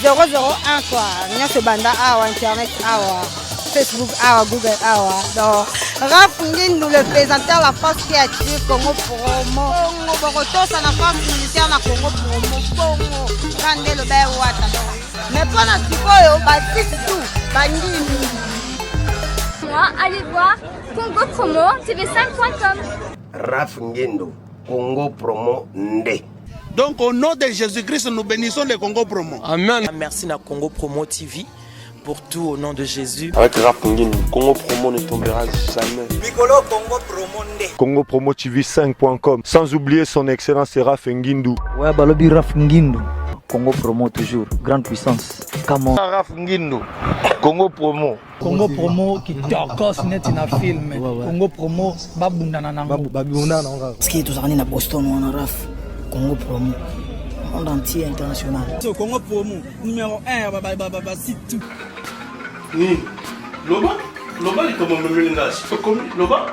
001 quoi. Nyonso ebanda awa, internet awa, Facebook awa, Google awa. Donc, Raph Ngindu, le présentateur, la force qui attire Congo Promo. Bongo, bokotosa na force militaire na Congo Promo. Bongo, kande loba wata. Donc, mais mpona sikoyo, basite tout, bandimi. Moi, allez voir Congo Promo TV5.com. Raph Ngendo, Congo Promo Nde. Donc au nom de Jésus-Christ, nous bénissons le Congo Promo. Amen. Merci na Congo Promo TV pour tout au nom de Jésus. Avec Raph Ngindu, Congo Promo ne tombera jamais. Mikolo Congo Promo Nde. Congo Promo TV 5.com. Sans oublier son excellence Raph Ngindu. Ouais, balobi Raph Ngindu. Congo Promo toujours, grande puissance. Come on. Raph Ngindu, Congo Promo. Congo Promo kitoko neti na film. Congo Promo babundana nango. Babundana nango. Parce que tozalaka na Boston wana Raph. Congo Promo. Monde entier international. So Congo Promo numéro 1 ba ba ba ba site tout. Ni loba loba likambo omemeli nga okomi loba.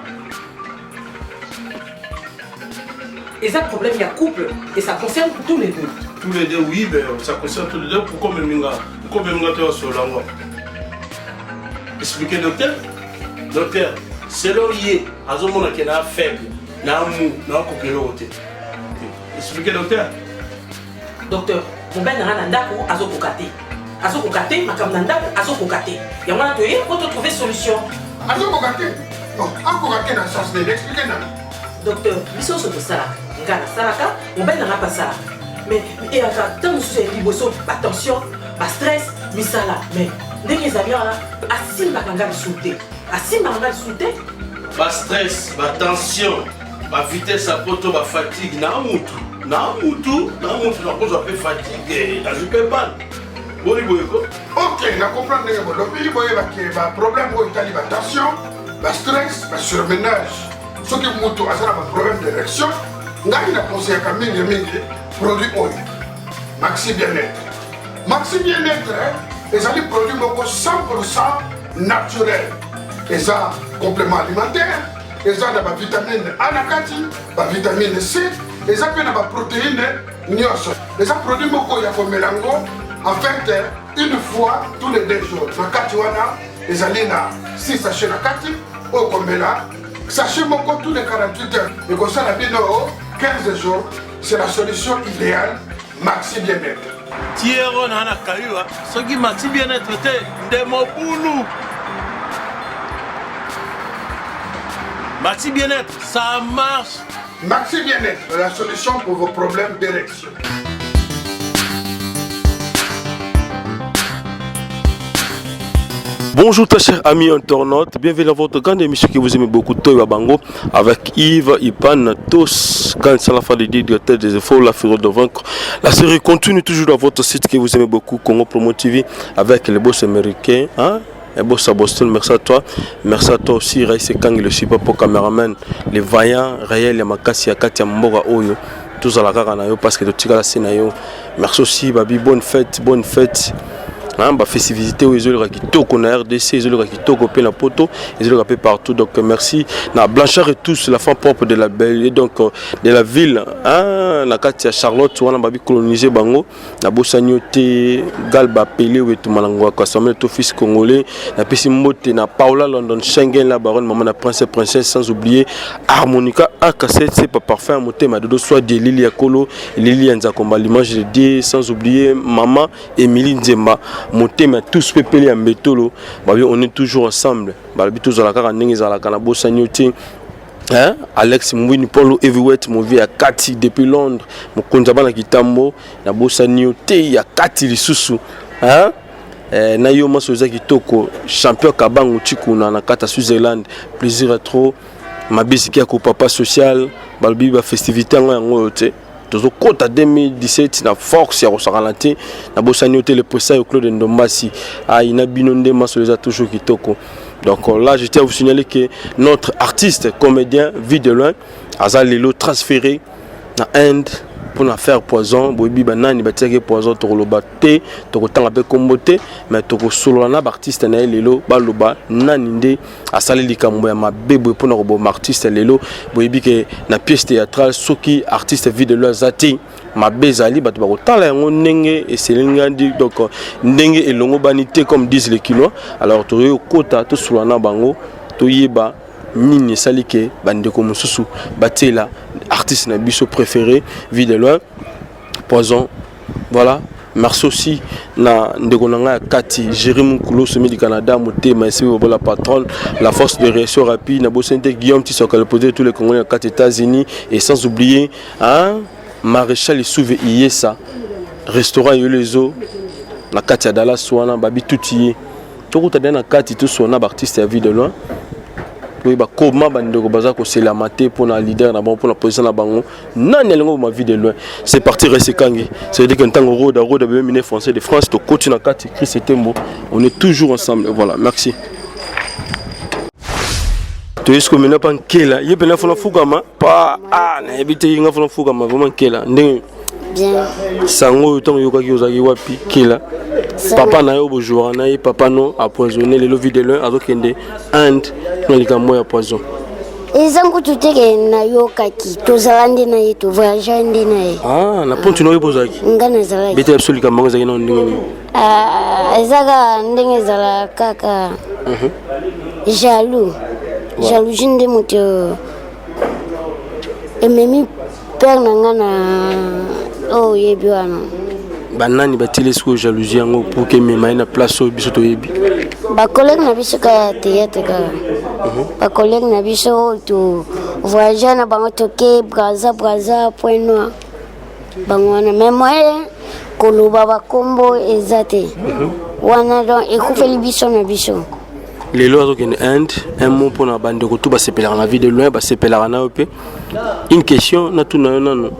Eza problème ya couple et ça concerne tous les deux. Tous les deux, oui, mais ça concerne tous les deux. Pourquoi omemi nga? Pourquoi omemi nga te osolola yango? Expliquez docteur. Docteur, selon ye azomona ke na faible, na mou, na okoka eloko te. Expliquez docteur. Docteur, mobali na nga na ndako azokoka te. Azokoka te, makambo na ndako azokoka te. Yango wana toye po to trouver solution. Azokoka te? Oh, akoka te na sens nini? Expliquez nanu. Docteur, biso nyonso tosalaka. Nga nasalaka, mobali na nga mpe asalaka. Mais eyaka ntango mosusu ya liboso ba tension, ba stress, misala. Mais ndenge ezali wana asimbaka nga lisusu te. Asimbaka nga lisusu te. Ba stress, ba tension, ba vitesse ya poto, ba fatigue na mutu. Na mutu, na mutu nakozwa mpe fatigue, nazwi mpe bana. Boni boye ko? Ok, na comprendre ndenge bolobi, boyeba ke ba problème oyo etali ba tension, ba stress, ba surmenage. Soki mutu aza na ba problème d'érection, ngai na conseillaka mingi mingi produit oyo Maxi Bien-être. Maxi Bien-être ezali produit moko 100% naturel. Eza complément alimentaire, eza na ba vitamine A na kati, ba vitamine C, eza mpe na ba protéine nyonso. Eza produit moko ya komela yango en fait une fois tous les 2 jours. Na kati wana ezali na 6 sachets na kati oyo komela sachet moko tous les 48 heures ekosala bino 15 jours. C'est la solution idéale, Maxi Bien-être. Tiero na na kayua soki Maxi Bien-être te nde mobulu. Maxi Bien-être, ça marche. Maxi Bien-être, la solution pour vos problèmes d'érection. Bonjour très chers amis internautes, bienvenue dans votre grande émission que vous aimez beaucoup, Toyo Bango, avec Yves Ipan, tous, quand c'est la fin de directeur des efforts, la fureur de vaincre. La série continue toujours dans votre site que vous aimez beaucoup, Congo Promo TV, avec les boss américains, hein? Les boss à Boston, merci à toi. Merci à toi aussi, Raïs Kang, le super pour caméraman, les vaillants, Raël Yamakasi, Akatia Mboga Oyo, tous à la kaka na yo parce que totikala se na yo. Merci aussi, Babi, bonne fête, bonne fête. Hein, ba festivité oyo ezoleka kitoko na RDC, ezoleka kitoko pe na poto, ezoleka pe partout. Donc merci na Blanchard et tous, la femme propre de la belle et donc de la ville, hein, na kati ya Charlotte wana babi coloniser bango na bosani yo te Galba Pele wetu malango ya Samuel to fils congolais na pesi mbote na Paola London Schengen la baronne maman na prince princesse, sans oublier Harmonica AK7 c'est pas parfait motema dodo soit de Lili ya Kolo Lili ya Nzakomba l'image de Dieu, sans oublier maman Émilie Nzemba motema tous pepele ya Mbetolo babi on est toujours ensemble babi tozala kaka ndenge ezalaka na bosani yo te. Hein? Alex Mwini Polo Heavyweight mon vieux ya Kati depuis Londres mokonzi ya bana Kitambo na bosani yo te ya Kati lisusu hein? Na yo maso oza kitoko champion Kabangu Chikuna na kata Switzerland plaisir à trop mabisi ya ko papa social balobi ba festivité yango yango oyo te tozokota 2017 na force ya kosakana te na bosani yo te le président Claude Ndombasi ayi na bino nde maso eza toujours kitoko. Donc là je tiens à vous signaler que notre artiste comédien vit de loin aza lelo transféré na Inde pour na faire poison boyebi banani batiaki poison tokoloba te tokotanga mpe kombo te mais tokosolola na baartiste na ye lelo baloba nani nde asali likambo ya mabe boye mpona koboma artiste lelo boyebi ke na pièce théâtrale soki artiste vit de loin aza te Mabe ezali bato bakotala yango ndenge eselingandi, donc ndenge elongobani te, comme disent les Kinois. Alors tokoki kokota, tosolola na bango, toyeba nini esali ke bandeko mosusu batiela artiste na biso préféré Vie de Loin poison. Voilà, merci aussi na ndeko na ngai ya kati, Jérémy Mukulu, sommet du Canada, motema esi bobola, patronne, la force de réaction rapide. Na bosani te Guillaume Tisoka, le président de tous les Congolais ya kati États-Unis, et sans oublier, hein, Maréchal Isuve Iyesa, restaurant Yolezo na kati ya Dallas wana babi tuti ye. Tokuta na kati, tosona baartiste ya Vie de Loin, toyeba koma bandeko baza koselama te mpona leader na bango, mpona président na bango. Nani alingo boma Vie de Loin? C'est parti, reste kangi. C'est à dire que ntango roda roda bebe mine français de France, tokoti na kati. Chris Etembo, on est toujours ensemble. Voilà, merci. Toyesi komena mpa nkela ye mpena fona fukama pa. Ah, nayebi te, nga fona fukama vraiment. Nkela, ndenge Bien. Sango oyo, ntango oyokaki, ozalaki wapi, Kela? Papa na yo, bojouaka na ye, papa no apoisonné lelo, Vie de Loin azokende Inde na likambo ya poison. Eza nkutu te ke nayokaki, tozala nde na ye, tovoyage nde na ye. Ah, na ponti na oyo bozalaki? Nga nazalaki. Betela biso likambo yango, ezalaki nano ndenge nini? Ah, eza kaka ndenge ezala kaka jaloux, jalousie nde moto ememi père na nga na oyo oyebi wana. Banani batieli sikoyo jalousie yango pour ke emema ye na place oyo biso toyebi? Bacollègue na biso kaka ya théâtre, kaka bacollègue na biso oyo to voyage na bango, toke Braza, Braza, Point Noir, bango wana. Mais moyen koloba bakombo eza te wana, donc ekufeli biso na biso. Lelo azokende Inde. Un mot mpona bandeko tu basepelaka na Vie de Loin, basepelaka na yo. Mpe une question natuna yo nano: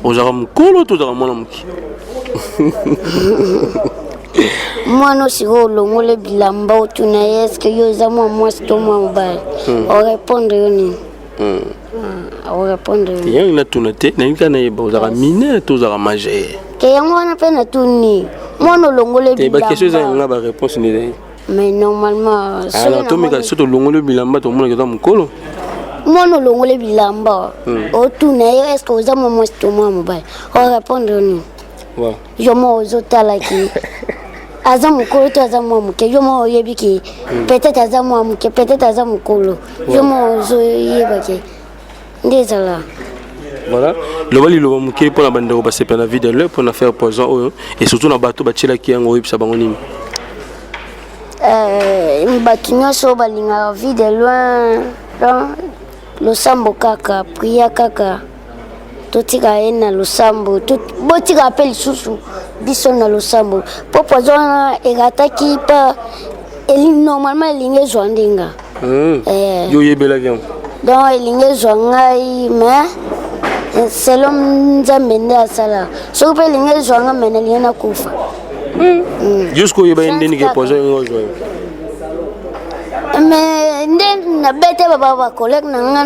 ozalaka mokolo to ozalaka mwana moke? Mwana sikoyo olongole bilamba, otuna ye: "Est-ce yo oza mwa mwasi to mwa mobali?" Orépondre yo nini? Orépondre yo? Yango natuna te, nalingi kaka nayeba: ozalaka mineur to ozalaka majeur? Ke yango wana mpe natuni, mwana olongole Te, baquestion eza bilamba. yanga, baréponse nde ezali. Mais normalement soki Alors tomeka, so tolongoli bilamba, tomonaka eza mokolo. Mwana olongole bilamba, otuna ye: "Est-ce oza mwa mwasi to mwa mobali?" Orépondre yo nini? Yo mo ozotalaki aza mokolo to aza mwa moke, yo mo oyebi ke peut-être aza mwa moke, peut-être aza mokolo, yo mo ozoyeba ke nde ezala. Voilà, loba liloba moke mpona bandeko basepela na Vie de Loin, mpona faire poison oyo, et surtout na bato batielaki yango, oyebisa bango nini? Bato nyonso oyo balingaka Vie de Loin, donc losambo kaka, prière kaka, totika ye na losambo, botika mpe lisusu biso na losambo, mpo poison wana erataki pa eli, normalement elingi ezwa ndenga. Yo oyebelaki yango? Donc elingi ezwa ngai, mais selon Nzambe nde asala. Soki mpe elingi ezwa ngai, mais nalingi nakufa. Jusqu'o oyeba ye ndeni ke poison yango ozwa yo? Mais nde nabete baba bacollègue na nga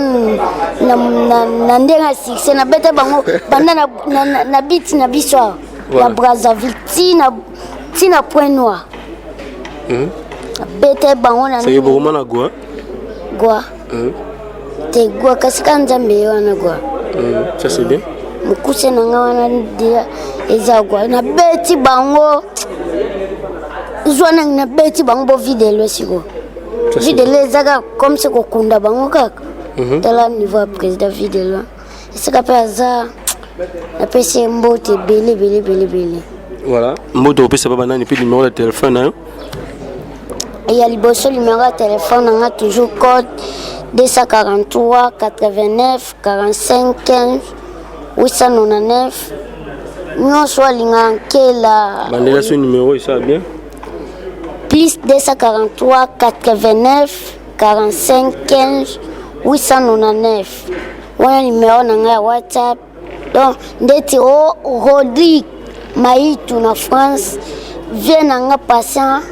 na ndenge ya succès, nabete bango banda na biti na biso awa ya Brazzaville ti na Point Noir, nabete bango na Seke bokoma na Gwa? Gwa te, gwa kasi ka Nzambe ye wana gwa. Ça c'est bien. Mokuse na nga wana deya eza gwa, nabeti bango zwa nangi, nabeti bango bo videlo sikoyo. Ça, c'est Videlo eza kaka comme se kokunda bango kaka. Tala niveau ya président Videlo, esika mpe aza, napesi ye mbote ebele ebele ebele ebele. Voilà, mbote opesa ba banani mpe numéro ya téléphone na yo? Ya liboso, numéro ya téléphone na nga toujours code 243 89 45 15 899. Nyonso alingaka Nkela. Bandela so numéro esala bien. Plus 243 89 45 15 899, wana numéro na ngai ya WhatsApp. Donc ndeti o Rodrigue Maitu na France, vie na nga Patient,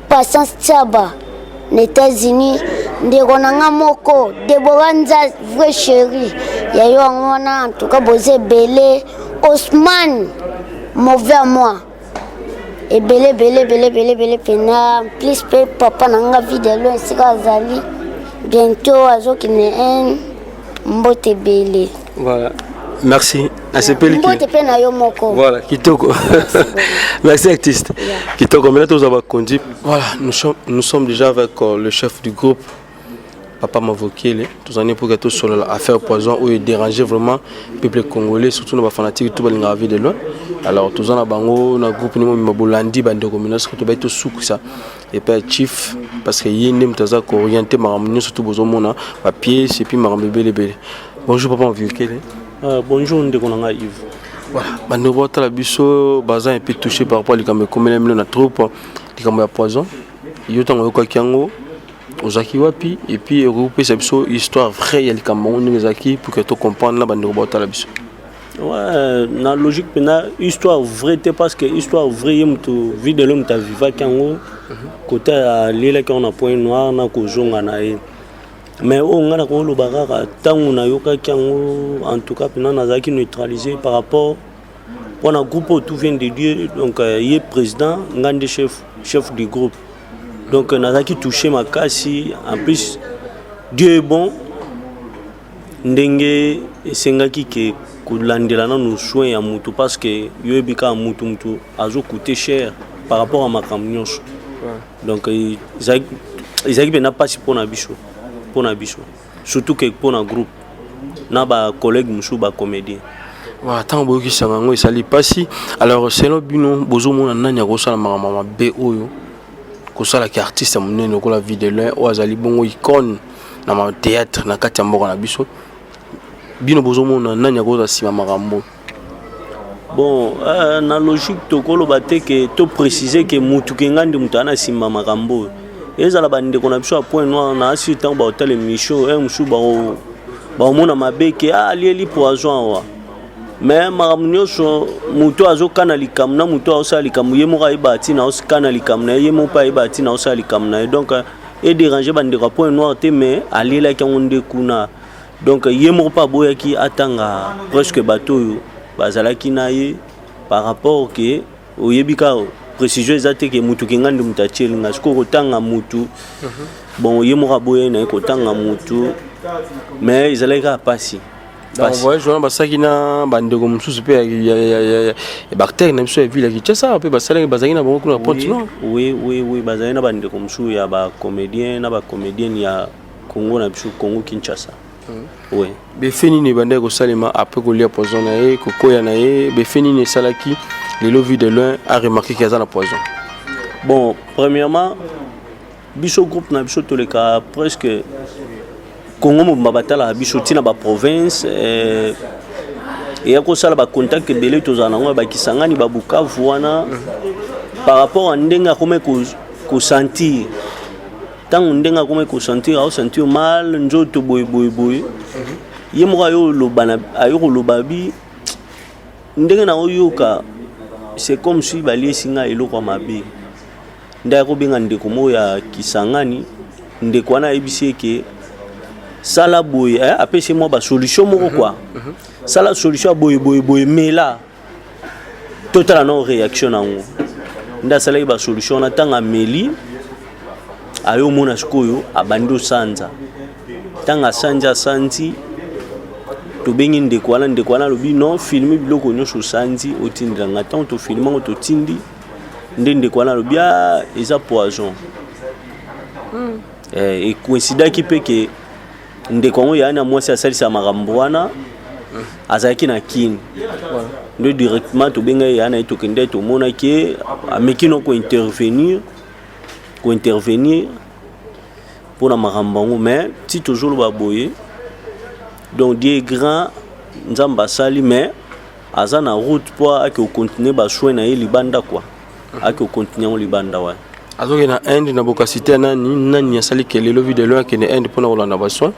Patience Tiaba na États-Unis, ndeko na nga moko Debora Nza, vrai chéri ya yo, yango wana. En tout cas boza ebele, Osman mauvais à moi, ebele ebele ebele ebele ebele mpena. Plus mpe papa na nga Videlo, esika azali, bientôt azokende un mbote ebele. Voilà. Merci. Nasepeli. Mbote pe na yo moko. Voilà, kitoko. Merci artiste. Yeah. Kitoko, maintenant tous avoir conduit. Voilà, nous sommes, nous sommes déjà avec euh, le chef du groupe Papa Mavokele. Tous en pour que tout sur l'affaire poison où il dérangeait vraiment le peuple congolais, surtout nos fanatiques tout balinga vie de loin. Alors tous en bango na groupe ni mo bolandi bande communauté tout ba tout ça. Epai ya chief parce que ye nde moto aza kooriente makambo nyonso to bozomona bapièce epuis makambo ebele ebele. Bonjour papa Mvikele. Bonjour ndeko na ngai Yves. Voilà, bandeko baotala biso baza un peu touché par rapport likambo ekomela bino na troupe, likambo ya poison. Yo ntango oyokaki yango ozalaki wapi epuis ekoki kopesa biso histoire vraie ya likambo yango ndenge ezalaki pour que to comprendre na bandeko baotala biso? Ouais, na logique mpena histoire vraie te, parce que histoire vraie ye moto vie de l'homme moto avivaki yango kota alielaki yango na point noir na kozonga na ye. Mais oyo ngai nakoloba kaka, ntango nayokaki yango, en tout cas mpena nazalaki neutralisé par rapport mpona groupe oyo tout vient de Dieu. Donc ye président, ngai nde chef du groupe, donc nazalaki touché makasi. En plus, Dieu est bon, ndenge esengaki ke kolandela nanu soin ya mutu, parce que yo yebi kaka mutu azocoûte cher par rapport à makambo nyonso. Donc ezalaki mpena mpasi mpona biso, surtout ke mpona groupe na bacollègue mosusu bacomédien. Voilà, ntango boyokisaka yango esali mpasi. Alors selon bino, bozomona nani akosala makambo mabe oyo kosalaki artiste monene lokola Vie de Loin, oyo azali bongo icône na ma théâtre na kati ya mboka na biso? Bino bozomona nani akozala nsima makambo? Bon, na logique tokoloba te ke toprécise ke mutu ke ngai nde moto aa na nsima makambo oyo. Ezala bandeko na biso ya Point Noir na asi, ntango baotala émission e mosusu baomona mabe ke alieli poison awa. Mais makambo nyonso, moto azokana likambo na moto aosala likambo, ye moko ayeba ntina aokana likambo na ye, ye moko mpe ayeba ntina aosala likambo na ye. Donc edérange bandeko ya Point Noir te, mais alielaki yango nde kuna. Donc ye moko mpe aboyaki atanga presque bato oyo bazalaki na ye, par rapport ke oyebi kaka précision eza te ke mutu ke ngai nde moto atieli nga. Sikoyo kotanga mutu, bon, ye moko aboyaki na ye kotanga mutu, mais ezalaki kaka pasi. Donc voyage wana basalaki na bandeko mosusu mpe ya baacteur na biso ya ville ya Kinshasa mpe basalaki, bazalaki na bango kuna na Pointe Noire? Oui, bazali na bandeko mosusu ya bacomédien na bacomédienne ya Congo na biso, Congo Kinshasa, oui. Befe nini ebandaki kosalema après kolia poison na ye, kokoya na ye? Befe nini esalaki lelo Vie de Loin a remarqué ke aza na poison? Bon, premièrement, biso groupe na biso toleka presque Congo mobimba, batalaka biso ntina baprovince, eya kosala bacontact ebele. Tozala nango ya bakisangani, babukavu wana. Par rapport a ndenge akomai kosentir, ntango ndenge akomai kosentir, aosentir mal nzoto boye boye boye, ye moko ayo koloba bi ndenge na oyoka, c'est comme si baliesi ngai eloko ya mabe. Nde akobenga ndeko moko ya Kisangani. Ndeko wana ayebisi ye ke sala boye, apesi ye mwa basolution moko kua. Sala solution ya boye boye boye, mela, totala nao réaction nango. Nde asalaki basolution wana. Ntango ameli, ayomona sikoyo abandi osanza. Ntango asanzi, asanzi, tobengi ndeko wana. Ndeko wana alobi: "Non, filme biloko nyonso osanzi, otindela nga." Ntango tofilme yango, totindi, nde ndeko wana alobi: "A, eza poison." Ekoinsidaki mpe ke ndeko yango yaya na mwasi asalisa makambo wana azalaki na Kini. Nde directement tobengai yaya na ye, tokende, tomonaki ye, ameki no kointervenir mpona makambo yango. Mais ti tozoloba boye, donc Dieu est grand, Nzambe asali, mais aza na route mpo ake kocontinue basoin na ye libanda kua, ake kocontinue yango libanda wa. Azokende na Inde na bokasi te? Nani nani asali ke lelo Vie de Loin akende Inde mpona kolanda basoin?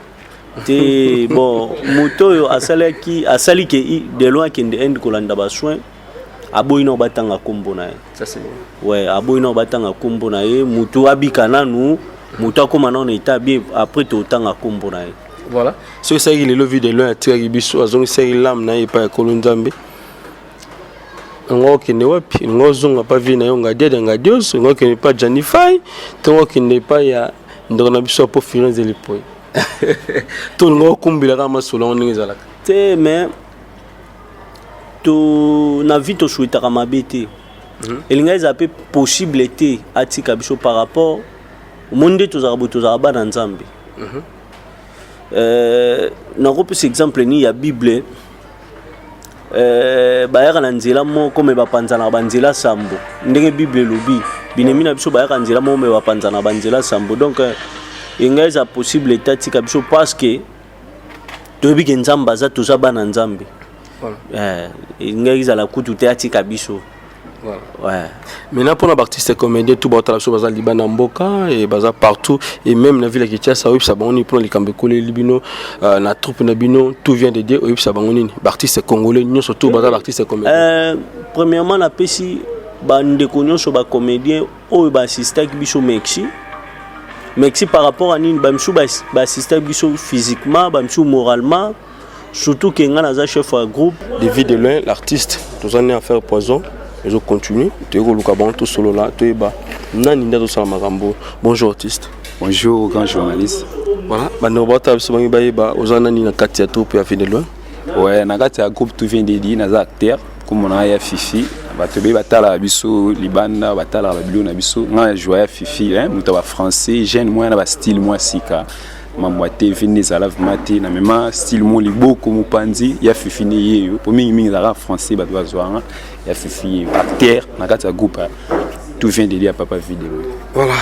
Te, bon, moto oyo asalaki, asali ke de loin akende Inde kolanda basoin, aboyi nao batanga nkombo na ye. Ouais, aboyi nao batanga nkombo na ye. Motu abika nanu, motu akóma nano na état bien, après totanga nkombo na ye. Voilà, soki esalaki lelo Vie de Loin atikaki biso, azongisaki lame na ye epai ya Kolo Nzambe, ngo okende wapi? Ngo ozonga pa vie na yo Ngadiade Ngadios, ngo okende pa Janifai, to ngo okende epai ya ndeko na biso ya po Firenze Lipoi, to ngo okumbila kaka masolo yango ndenge ezalaka? Te, mais To na vie tosouhaitaka mabe te. Elinga ezala mpe possible te atika biso par rapport omoni nde tozalaka boye, tozalaka bana Nzambe. Nakopesa exemple nini ya Bible? Bayaka na nzela moko me bapanzanaka banzela sambo. Ndenge Bible elobi, binemi na biso bayaka nzela moko me bapanzanaka banzela sambo. Donc engai eza possible te atika biso, parce que toyebi ke Nzambe aza, toza bana Nzambe. Ngai ezala kutu te atika biso. Voilà. Ouais. Maintenant, pour l'artiste comédien, tout bato biso baza libanda mboka et baza partout et même na ville ya Kinshasa, oyebisa bango nini mpona likambo ekoleli bino na troupe na bino Tout vient de Dieu? Oyebisa bango nini, baartiste congolais nyonso tout baza baartiste comédien? Premièrement, napesi bandeko nyonso bacomédien oyo baassistaki biso merci, merci par rapport à nini. Bamisusu baassistaki biso physiquement, bamisusu moralement, surtout ke nga naza chef ya groupe. De Vie de Loin, l'artiste, tozani affaire poison ezocontinue, toyei koluka bango, tosolola, toyeba nani nde azosala makambo. Bonjour artiste. Bonjour grand journaliste. Voilà, bandeko baotala biso, bangi bayeba oza nani na kati ya troupe ya Vie de Loin. Ouais, na kati ya groupe Tout vient de Dieu, naza acteur, kombo na ya Fifi. Bato ebele batalaka biso libanda, batalaka babiloko na biso. Ngai na joie ya Fifi, hein, moto ya bafrançais, jeune mwa na bastyle mwa sika. Mambo ya TV nde ezala vraiment te na mema style mo liboko mopanzi ya Fifi nde yeyo, po mingimingi ezalaka français bato bazwanga. Ya Fifi yeyo, acteur na kati ya groupe ya Tout vient de Dieu ya papa Video. Voilà,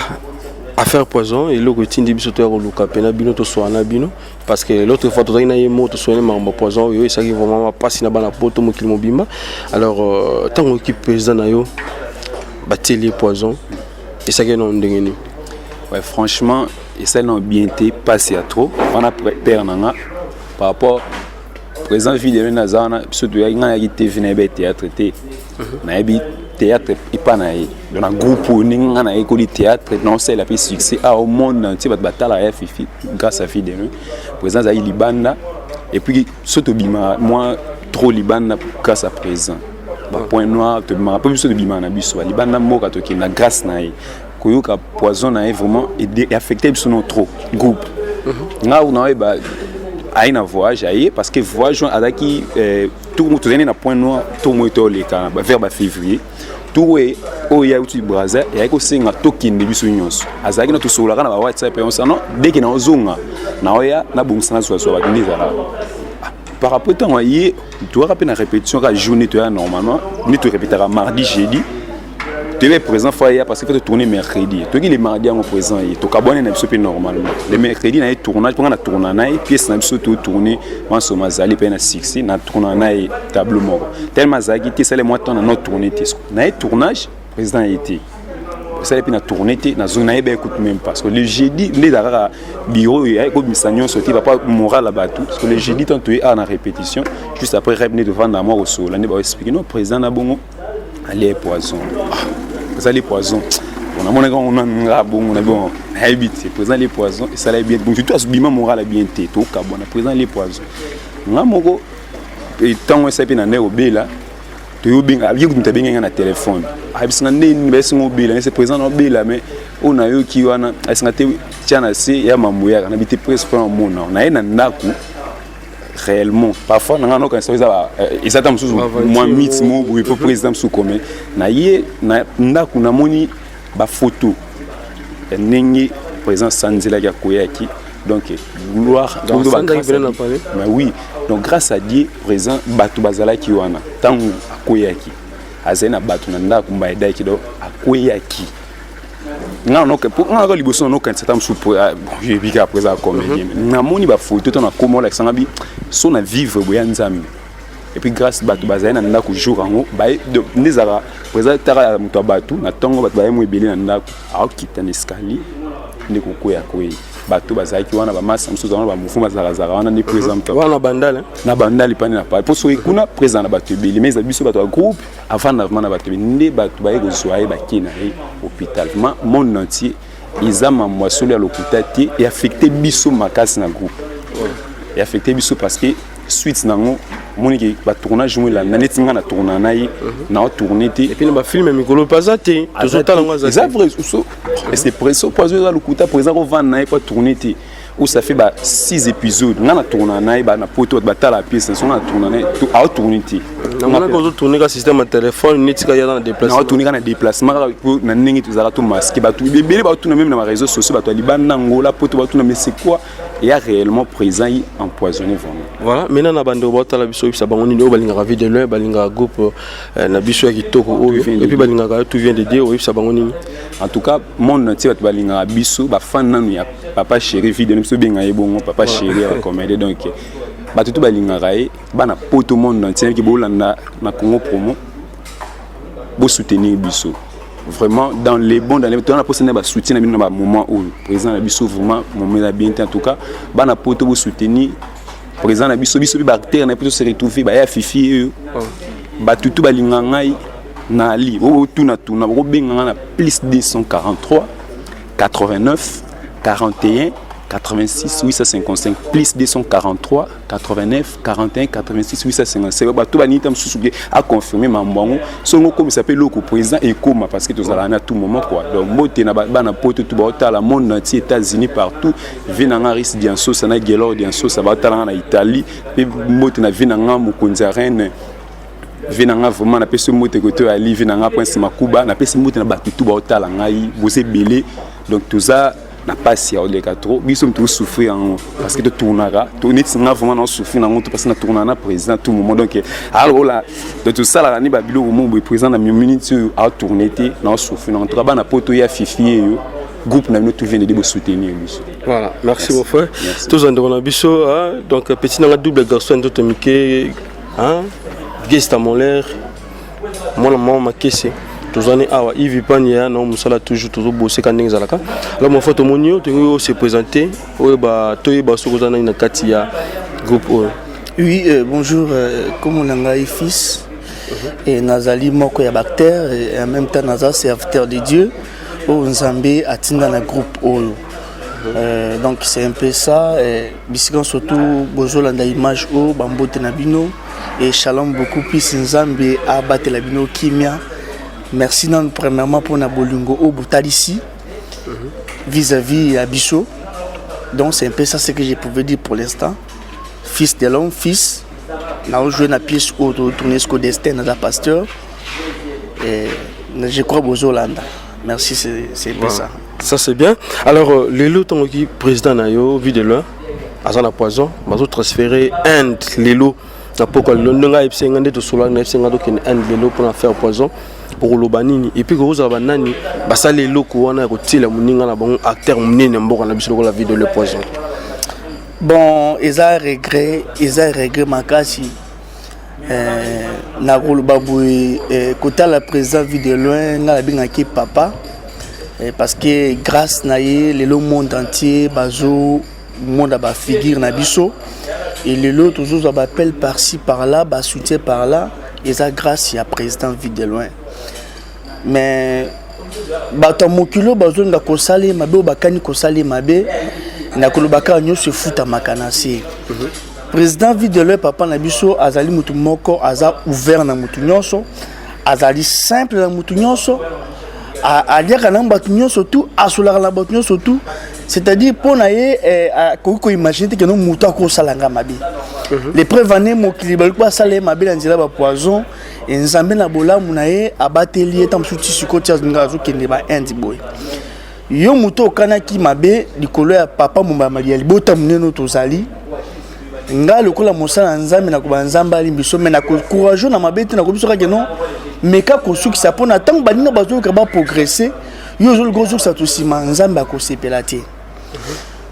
affaire poison, eloko etindi biso toya koluka mpena bino, toswana na bino, parce que l'autre fois tozalaki na ye mo toswani makambo ya poison oyo esalaki vraiment mapasi na bana Poto, mokili mobimba. Alors ntango oyoki président na yo batieli ye poison, esalaki nano ndenge nini? Ouais, franchement esali na bien te, mpasi ya trop wana père na nga par rapport président Video naza wana. Biso toyaki, ngai nayaki TV, nayebi théâtre te, nayebi théâtre epa na ye. Donc na groupe oyo ndenge ngai nayekoli théâtre, naosalela mpe succès awa au monde entier, bato batalaka ya Fifi grâce à Video. Président azalaki libanda et puis so tobima mwa trop libanda grâce à président, bapoint noir tobimaka mpo biso tobimaka na biso balibanda mboka, tokenda grâce na ye. Koyoka poison na ye vraiment affecté biso no trop groupe. Nga naoyeba aye na voyage, aye parce que voyage wana azalaki tour tozali na Point Noir, tour moko toleka vers bafévrier. Tour oyo auti Braza, eyaki kosenga tokende biso nyonso. Azalaki na tosololaka na bawhatsapp yonsano deke na ozonga naoya nabongisa nazwazwa bato nde ezalaka par rapport ntango aye. Toyaka mpe na répétition kaka journée toya normalement nde torépétaka mardi, jeudi. Toyebi présent fois ya parce que faut tourner mercredi, toyoki le mardi yango présent ye, tokabwane na biso mpe normalement le mercredi na ye tournage, mponga na tourna na ye pièce na biso totourne masoma azali mpe na succès na tourna na ye tableau moko tellement azalaki te, esali mwa temps na no tourne te na ye tournage, président ye te esali mpe na tourne te. Nazongi, nayeba écoute même parce que le jeudi nde eza kaka bureau oyo eyaki kobimisa nyonso te, papa moral ya bato, parce que le jeudi tant toye awa na répétition, juste après rep nde tovanda mwa kosola, nde baoexplike no président na bongo alie poison. Ah, ezali poison. Bon, namonaki yango nanu nga bongo na bon nayebi te président alie poison, esalaki bien. Bon, surtout azobima moral ya bien te, tokabwana, président alie poison. Nga moko ntango esali mpe na nde kobela, toyobenga ye moto abengi nga na telefone, ayebisinga nde nini, bayesinga obela nese président na obela. Mais oyo nayoki wana, ayesinga te tia na se ya mambo yaka nabi te presque mpona omona naye na ndako réellement. Parfois nanga nokanisa eza eza ta mosusu mwa mythe mo boye po président mosusu kome na ye na ndako, namoni bafoto ya ndenge président sanzelaki, akoyaki. Donc gloire, mais oui, donc grâce à Dieu président bato bazalaki wana ntango akweyaki, azali na bato na ndako mbayedaki. Donc akweyaki, nga naka liboso nanokanisa ta mosusu yebi kaka président comédien. Namoni bafoto to nakoma olakisanga bi so na vivre boya Nzambe et puis grâce bato bazali na ndako jour yango nde ezalaka président taka ya moto ya bato na ntongo, bato baye mo ebele na ndako, aokita na escalier nde kokwea kwei. Bato bazalaki wana, bamasa mosusu wana, bamouvement bazalakazalaka wana nde président wana Bandale. Na Bandale pani na pale, mpo soki kuna président na bato ebele, mais eza biso bato ya groupe avanda vraiment na bato ebele nde bato baye kozwa ye, bakie na ye hôpital. Vraiment monde entier eza mambo ya solo ya lokuta te, eaffecte biso makasi na groupe, eaffecte biso parce que suite nango omoniki batournage mo elanda neti nga na tourna na ye na otourne te. Et puis na bafilme mikolo mpe aza te, tozotala yango aza. Eza vrai, so c'est presso poison eza lokuta, président kovanda na ye po tourne te ou ça fait ba 6 épisodes nga na tourna na ye, ba na poto bato batala pièce so nga na tourna na ye, aotourne te. Namonaki ozotourne ka système ya téléphone neti ka yaza na déplacement. Naotourne ka na déplacement kaka po na ndenge tozalaka to masque. Bato ebele baotuna meme na baréseaux sociaux, bato ya libanda, Angola, poto, baotuna: mais c'est quoi eya réellement? Présent yi empoisonné vraiment. Voilà, maintenant na bandeko baotala biso, oyebisa bango nini? Oyo balingaka Vie de Loin, balingaka groupe na biso ya kitoko oyo, et puis balingaka Tout vient de Dieu, oyebisa bango nini? En tout cas, monde entier, bato balingaka biso, bafan nanu ya papa chéri Vie de biso, benga ye bongo, papa chéri ya bacomédie. Donc bato to balingaka ye, bana poto, monde entier ki bolanda na Congo Promo, bosoutenir biso vraiment dans les bons, dans les toza na mposa na basoutien na bino na bamoment oyo président na biso vraiment moment eza bien te. En tout cas, bana poto, bosoutenir président na biso, biso mpe baacteur na biso se retrouver baya fifi oyo. Bato tu balinga ngai na ali otunatuna, bokobenga ngai na plus 243 89 41 86 855, plus 243 89 41 86 855. Bato baningi ta mosusu ke aconfirme mambo yango, songo okomisa mpe eloko président ekóma, parce que tozalaka na tout moment quoi. Donc mbote na bana poto tu baotala, monde entier, États-Unis, partout. Vie na nga Ris Diansosa na Gelor Diansosa baotala nga na Italie. Mpe mbote na vie na nga mokonzi ya reine, vie na nga vraiment napesi mbote kote oyo ali vie na nga Prince Makuba. Napesi mbote na bato tu baotala ngai, boza ebele. Donc toza na pasi ya oleka trop, biso moto tosouffrir yango parce que totournaka neti nga vraiment naosouffrir nango to parce que natournaka na président tout moment. Donc alola, donc tosalaka ni babiloko mo boye, président na minute oyo aotourne te, naosouffrir nango. En tout cas, bana poto, ya fifi eyo groupe na bino Tout vient de bosoutenir biso. Voilà, merci, mon frère. Tozandeko na biso, donc petit nanga double garçon, nzoto mike, gesta molaire, mwana mama makese. Tozwani awa, Yves Pani ya na mosala, toujours tozoboseka ndenge ezalaka. Alors mon frère, tomoni yo, tolingi oyo se présenter, oyeba toyeba soki oza nani na kati ya groupe oyo. Oui, bonjour, comme on fils et nazali moko ya baacteur et en même temps naza serviteur de Dieu oyo Nzambe atinda na groupe oyo. Donc c'est un peu ça. Bisika surtout bozolanda image oyo, bambote na bino et shalom beaucoup plus. Nzambe abatela bino, kimia. Merci nanu premièrement mpona bolingo oyo botalisi vis-à-vis ya biso. Donc c'est un peu ça ce que je pouvais dire pour l'instant. Fils de l'homme, fils naojouer na pièce oyo totourne siko destin, naza pasteur et je crois bozolanda. Merci, c'est un peu ça. Ça c'est bien. Alors lelo ntango oki président na yo Vie de Loin aza na poison, bazotransférer Inde lelo na pokwa lelo, ndenge ayebisi nga nde tosolaki na yebisi nga tokende Inde lelo mpona faire poison, okoloba nini? Et puis kozala banani basali eloko wana ya kotiela moninga na bango, acteur monene ya mboka na biso lokola Vie de Loin, poison? Bon, eza regret, eza regret makasi. Nakoloba boye, kotala président Vie de Loin, ngai nabengaki papa, parce que grâce na ye lelo monde entier bazomona bafigure na biso et lelo tozozwa baappel par-ci par-là, basoutien par-là, eza grâce ya président Vie de Loin. Mais bato ya mokili oyo bazolinga kosala ye mabe, oyo bakani kosala ye mabe, nakoloba kaka nyonso efutamaka na se. Président Vie de Loin, papa na biso, azali motu moko aza ouvert na motu nyonso, azali simple na motu nyonso, aliaka na bato nyonso tu, asolaka na bato nyonso tu. C'est-à-dire mpo na ye akoki koimagine te keno motu akosala nga mabe. Le preuve ane mokili baluki basala ye mabe na nzela bapoison, Nzambe na bolamu na ye abateli ye. Ta mosusu ti sikoyo ti azinga azokende bainde boye. Yo moto okanaki mabe likolo ya papa mombama ya libota monene oyo tozali, nga lokola mosala ya Nzambe nakoba Nzambe alimbi biso, mais nakocourage na mabe te. Nakobi so kaka non, meka kosukisa mpo na ntango baninga bazoluka baprogresse, yo ozoluka ozokisa to nsima, Nzambe akosepela te.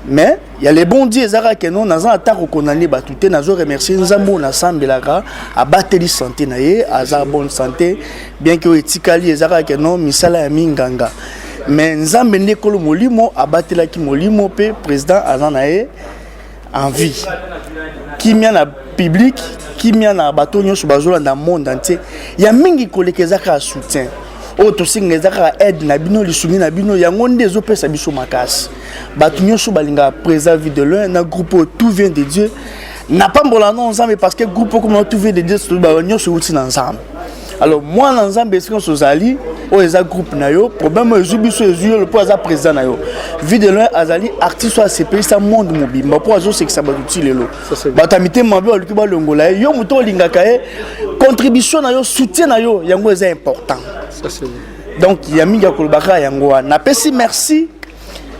Mais ya le bon Dieu eza kaka non, naza ata kokondamner bato te. Nazo remercier Nzambe oyo nasambelaka, abateli santé na ye, aza bonne santé, bien que oyo etikali eza kaka non, misala ya minganga. Mais Nzambe nde ekolo molimo, abatelaki molimo mpe président aza na ye en vie. Kimia na public, kimia na bato nyonso bazolanda, monde entier. Ya mingi koleka eza kaka soutien oyo tosenga, eza kaka aide na bino, lisungi na bino, yango nde ezopesa biso makasi. Bato nyonso balingaka président Vie de Loin na groupe oyo Tout vient de Dieu, napambola no Nzambe, parce que groupe oyo komona Tout vient de Dieu nyonso euti na Nzambe. Alors mwana Nzambe, esika nyonso ozali, oyo eza groupe na yo, problème oyo ezwi biso, ezwi yo mpo aza président na yo. Vie de Loin azali artiste oyo asepelisa monde mobimba, mpo azosekisa bato ti lelo. Bato ya mitema mabe baluki balongola ye. Yo moto olingaka ye, Contribution na yo, soutien na yo, yango eza important. Donc ya mingi ya koloba kaka yango wana. Napesi merci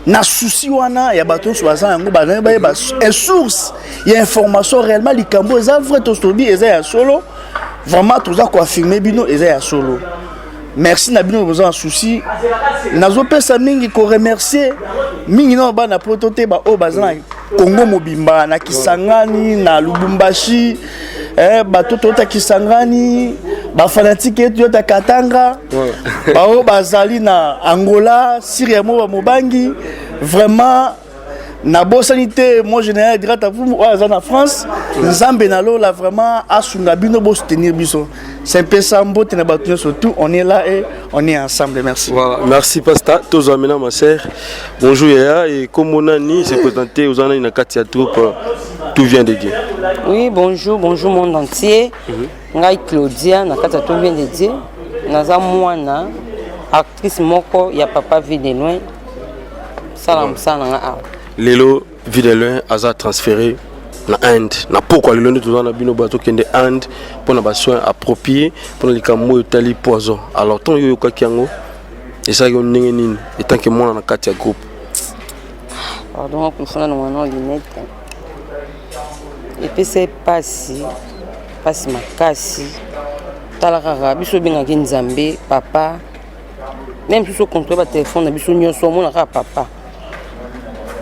na souci wana ya bato nyonso baza yango, bazali bayeba source ya information réellement. Likambo eza vrai, tosolobi eza ya solo, vraiment toza koaffirme bino eza ya solo. Merci na bino boza na souci. Nazopesa mingi koremercier mingi na bana poto te, baoyo baza na Congo mobimba, na Kisangani, na Lubumbashi, bato toyota Kisangani, bafanatike yetu toyota Katanga, baoyo bazali na Angola, Syria mo bamobangi, vraiment nabosani te mon général Grata Vumu oyo aza na France. Nzambe na lola vraiment asunga bino, bosoutenir biso. C'est un peu ça. Mbote na bato nyonso, tout on est là et on est ensemble. Merci. Voilà, merci pasta. Tozwa maintenant ma sœur. Bonjour Yaya, et comme nani s'est présenté aux nani na kati ya troupe Tout vient de Dieu. Oui, bonjour, bonjour monde entier. Ngai Claudia na kati ya Tout vient de Dieu. Naza mwana actrice moko ya papa Vie de Loin. Sala mosala na nga awa. Lelo Vie de Loin aza transféré na Inde na pokwa lelo nde toza na bino, bazokende Inde mpona basoin approprié mpona likambo oyo etali poison. Alors ntango yo oyokaki yango, esalaki yo ndenge nini etant que mwana na kati ya groupe? Pardon, akufuna na mwana lunette. Epesa ye pasi, pasi makasi. Tala kaka biso obengaki Nzambe papa, même mosusu ocontrole batelefone na biso nyonso, omona kaka papa.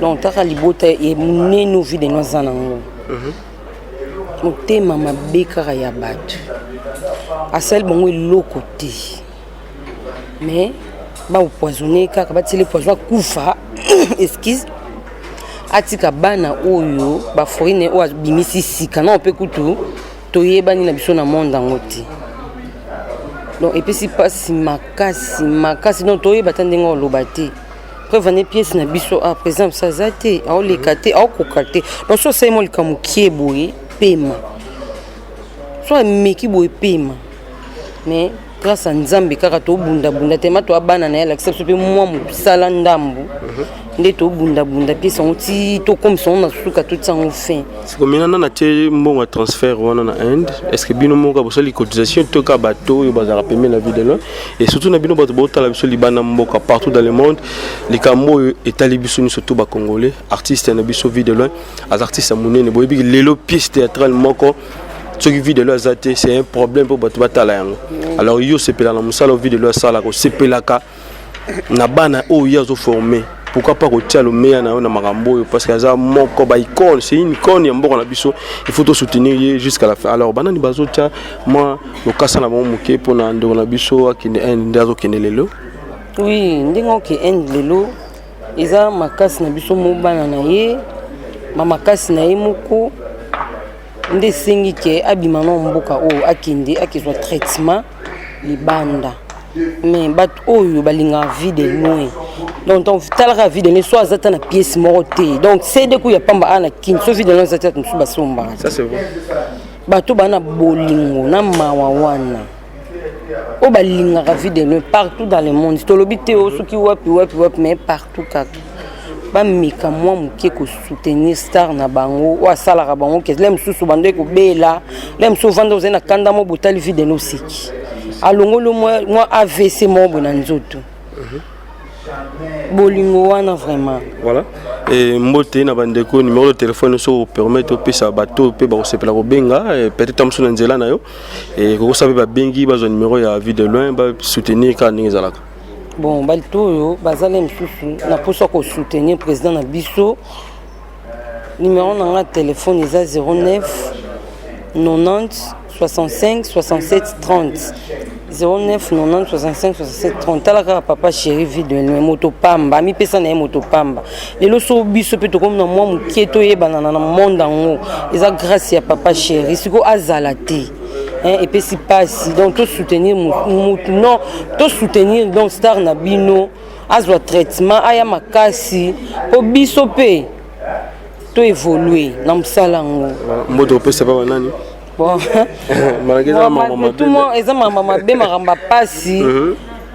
Donc taka libota ya monene ovide no aza nango, motema mabe kaka ya bato. Asali bango eloko te, mais bapoisonne kaka, batieli poison, akufa. Excuse, atika bana oyo baforine oyo abimisi sika nao mpe kutu toyebani na biso na monde yango te. Donc epesi mpasi makasi makasi. Donc toyeba ata ndenge oloba te. Preuve ane pièce na biso, ah, président biso aza te, aoleka te, aokoka te. Donc so osali mwa likambo kie boye, pema, so ameki boye, pema. Mais grâce à Nzambe kaka tobundabunda tema, toa bana na ye, alakisa biso mpe mwa mosala ndambu nde tobundabunda pièce yango ti tokomisa yango na suka, totia yango fin. Siko mina nana tie mbongo ya transfert wana na Inde, est ce que bino moko bosali cotisation to ka bato oyo bazalaka pembeni na Vie de Loin, et surtout na bino bato botala biso libanda mboka, partout dans le monde, likambo oyo etali biso nyonso to bacongolais, artiste na biso Vie de Loin aza artiste ya monene. Boyebi lelo pièce théâtrale moko, soki Vie de Loin aza te, c'est un problème mpo bato batala yango. Alors yo osepelaka na mosala oyo Vie de Loin asalaka, osepelaka na bana oyo ye azoforme, pourquoi pas kotia lomeya na yo na makambo oyo? Parce que aza moko ba icône, c'est une icône ya mboka na biso, il faut tosoutenir ye jusqu'à la fin. Alors banani bazotia mwa lokasa na bango moke mpona ndeko na biso akende Inde nde azokende lelo? Oui, ndenge oke Inde lelo eza makasi na biso mo bana na ye, bamakasi na ye moko nde esengi ke abima na mboka oyo, akende akezwa traitement libanda. Mais bato oyo balingaka Vie de Loin, donc talaka Vie de Loin so aza ta na pièce moko te, donc cd ku ya pamba a na kini, so Vie de Loin aza te, bato mosusu basombaka. Ça c'est vrai. Bato baa na bolingo na mawa wana oyo balingaka Vie de Loin partout dans le monde, tolobi te o soki wapi wapi wapi, mais partout kaka, bameka mwa moke kosoutenir star na bango oyo asalaka bango ke le mosusu bando ekobela, le mosusu ovanda ozali na kanda mo botali Vie de Loin, oseki, alongoli mwa AVC moko boye na nzoto. Bolingo wana vraiment. Voilà, et mbote na bandeko. Numéro de téléphone so permettre opesa bato mpe bakosepela kobenga, peut-être mosusu na nzela na yo kokosa mpe babengi, bazwa numéro ya Vie de Loin, basoutenir kaka ndenge ezalaka. Bon, bato oyo bazali mosusu na mposa kosoutenir président na biso, numéro na nga telefone eza 09 90 65 67 30, 09 90 65 67 30. Tala kaka papa chéri Vie de Loin, moto pamba amipesa na ye, moto pamba. Lelo so biso mpe tokomi na mwa moke toyebana na monde yango, eza grâce ya papa chéri. Sikoyo azala te, epesi mpasi. Donc tosoutenir mutu, non, tosoutenir donc star na bino, azwa traitement, aya makasi mpo biso mpe toévolue na mosala yango. Mbote opesa pa banani? Bon, malgré eza makambo mabe. Eza makambo mabe, makambo ya pasi.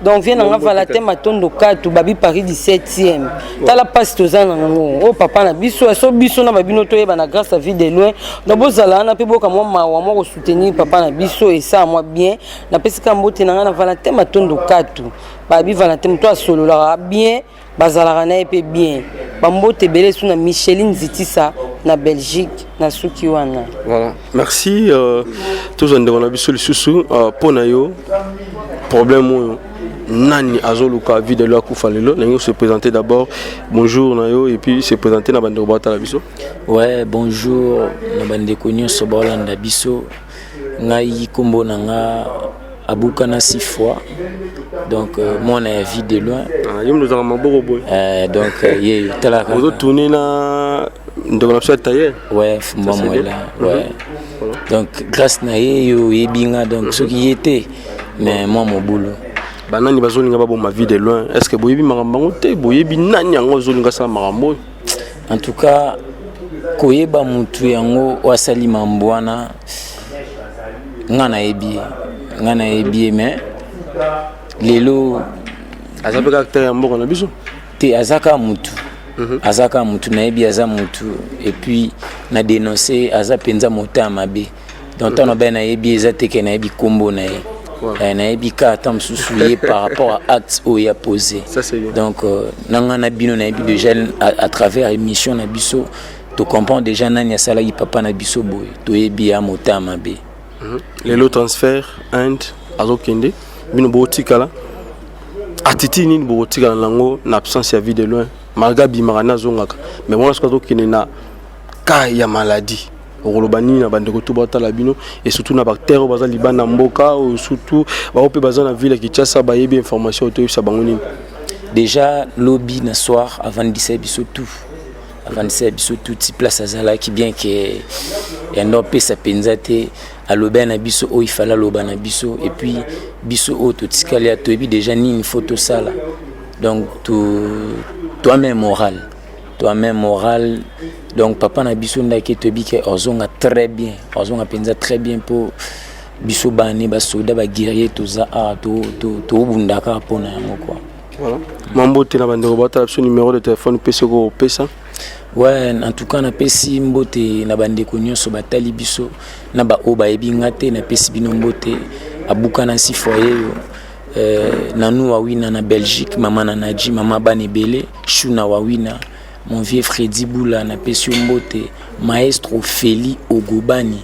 Donc vie nanga Valentin Matondo Katu babi Paris 17e. Tala pasi toza na yango. O papa na biso so biso na babino toyeba na grâce à vie de loin. Donc bozala wana pe boka mwa mawa mwa ko soutenir papa na biso et ça moi bien. Napesi ka mbote na nga na Valentin Matondo Katu. Babi Valentin moto asololaka bien. Bazalaka na ye mpe bien. Bambote ebele esu na Micheline Zitisa na Belgique na suki wana. Voilà. Merci euh, tozwa ndeko na biso lisusu euh, mpo na yo problème oyo nani azoluka vie de loi akufa lelo ndenge se présenter d'abord bonjour na yo et puis se présenter na bandeko batala biso. Ouais, bonjour na bandeko nyonso baolanda biso ngai kombo na nga abukana six fois donc euh, mwana ya vie de loin ah, yo moto ozalaka maboko boye euh, donc euh, ye talaka ozotourne na ndeko na biso ya tailleur ouais fumba mwela mhm. ouais donc grâce na ye yo oyebi nga donc mhm. soki ye te mais mwa mobulu banani bazolinga baboma vie de loin est ce que boyebi makambo yango te boyebi nani yango azolinga asala makambo oyo en tout cas koyeba mutu yango oyo asali mambo wana nga nayebi ye nga nayebi ye mais lelo aza mpe kaka ya mboka na biso te aza kaka mutu mhm. aza kaka mutu nayebi aza mutu et puis na dénonce aza mpenza mota mabe donc ntango nabai nayebi eza te ke nayebi nkombo na ye eh, nayebi kaka ata mosusu ye par rapport à acte oyo ya posé donc euh, na ngai na bino nayebi déjà à, à travers émission na biso to comprend déjà nani asalaki papa na biso boye toyebi ya motema mabe mhm. lelo transfert inde azokende bino bokotikala attitude nini bokotikala nango na absence ya vie de loin malgré abimaka nde azongaka mais wana soki azokende na cas ya maladie okoloba nini na bandeko to batala bino et surtout na bactere oyo baza libanda mboka oyo surtout bango mpe baza na ville ya kinshasa bayebi information oyo toyebisa bango nini déjà lobi na soir avandisa biso tout avandisa biso tout ti place azalaki bien ke yando apesa mpenza te aloba na biso oyo ifale aloba na biso et puis biso oyo totikali ya toyebi déjà nini fo tosala donc toi même moral toi même moral donc papa na biso ndaki toyebi ke ozonga très bien ozonga mpenza très bien mpo biso bane basoda baguerrier toza awa tobundaka mpo na yango kua Voilà. Mwa mbote na bandeko batala biso numéro de téléphone mpe soki opesa. Ouais, en tout cas napesi mbote na bandeko nyonso batali biso na baoyo bayebi nga te napesi bino mbote abukana si foyer yo euh, nanu wawina na Belgique mama na Nadji mama bana ebele shuna wawina mon vieux Freddy Bula napesi yo mbote maestro Feli Ogobani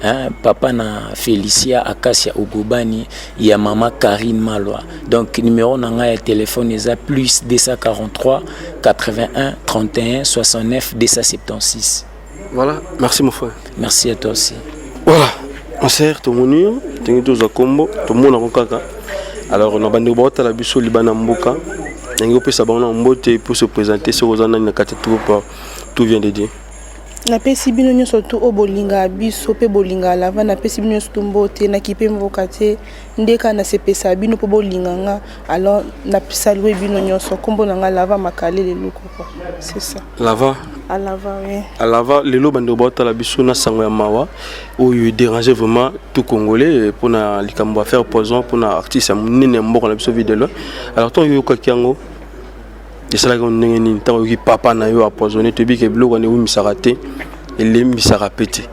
hein, papa na Felicia Acacia Ogobani ya mama Karine Malwa donc numéro na ngai ya téléphone eza plus 243 81 31 69 276 voilà merci mon frère merci à toi aussi voilà ma sœur tomoni yo ndenge tozwa nkombo tomonako kaka alors na bandeko baotala biso libanda mboka ndenge opesa bango na mbote pour se présenter soki oza nani na kati ya troupe tout vient de Dieu Napesi bino nyonso tu oyo bolingaka biso mpe bolingaka lava napesi bino nyonso tu mbote nakipe mboka te nde kaka nasepesaka bino mpo bolinga nga alors nasalue bino nyonso nkombo na nga lava makalele lukoko c'est ça lava alava oui alava lelo bandeko baotala biso na sango ya mawa oyo edérange vraiment tout congolais mpona likambo affaire poison mpona artiste ya monene ya mboka na biso vie de loin alors ntango oyokaki yango esalaki yo ndenge nini ntango oyoki papa na yo apoisonne toyebi ke biloko wana ewumisaka te elembisaka mpe te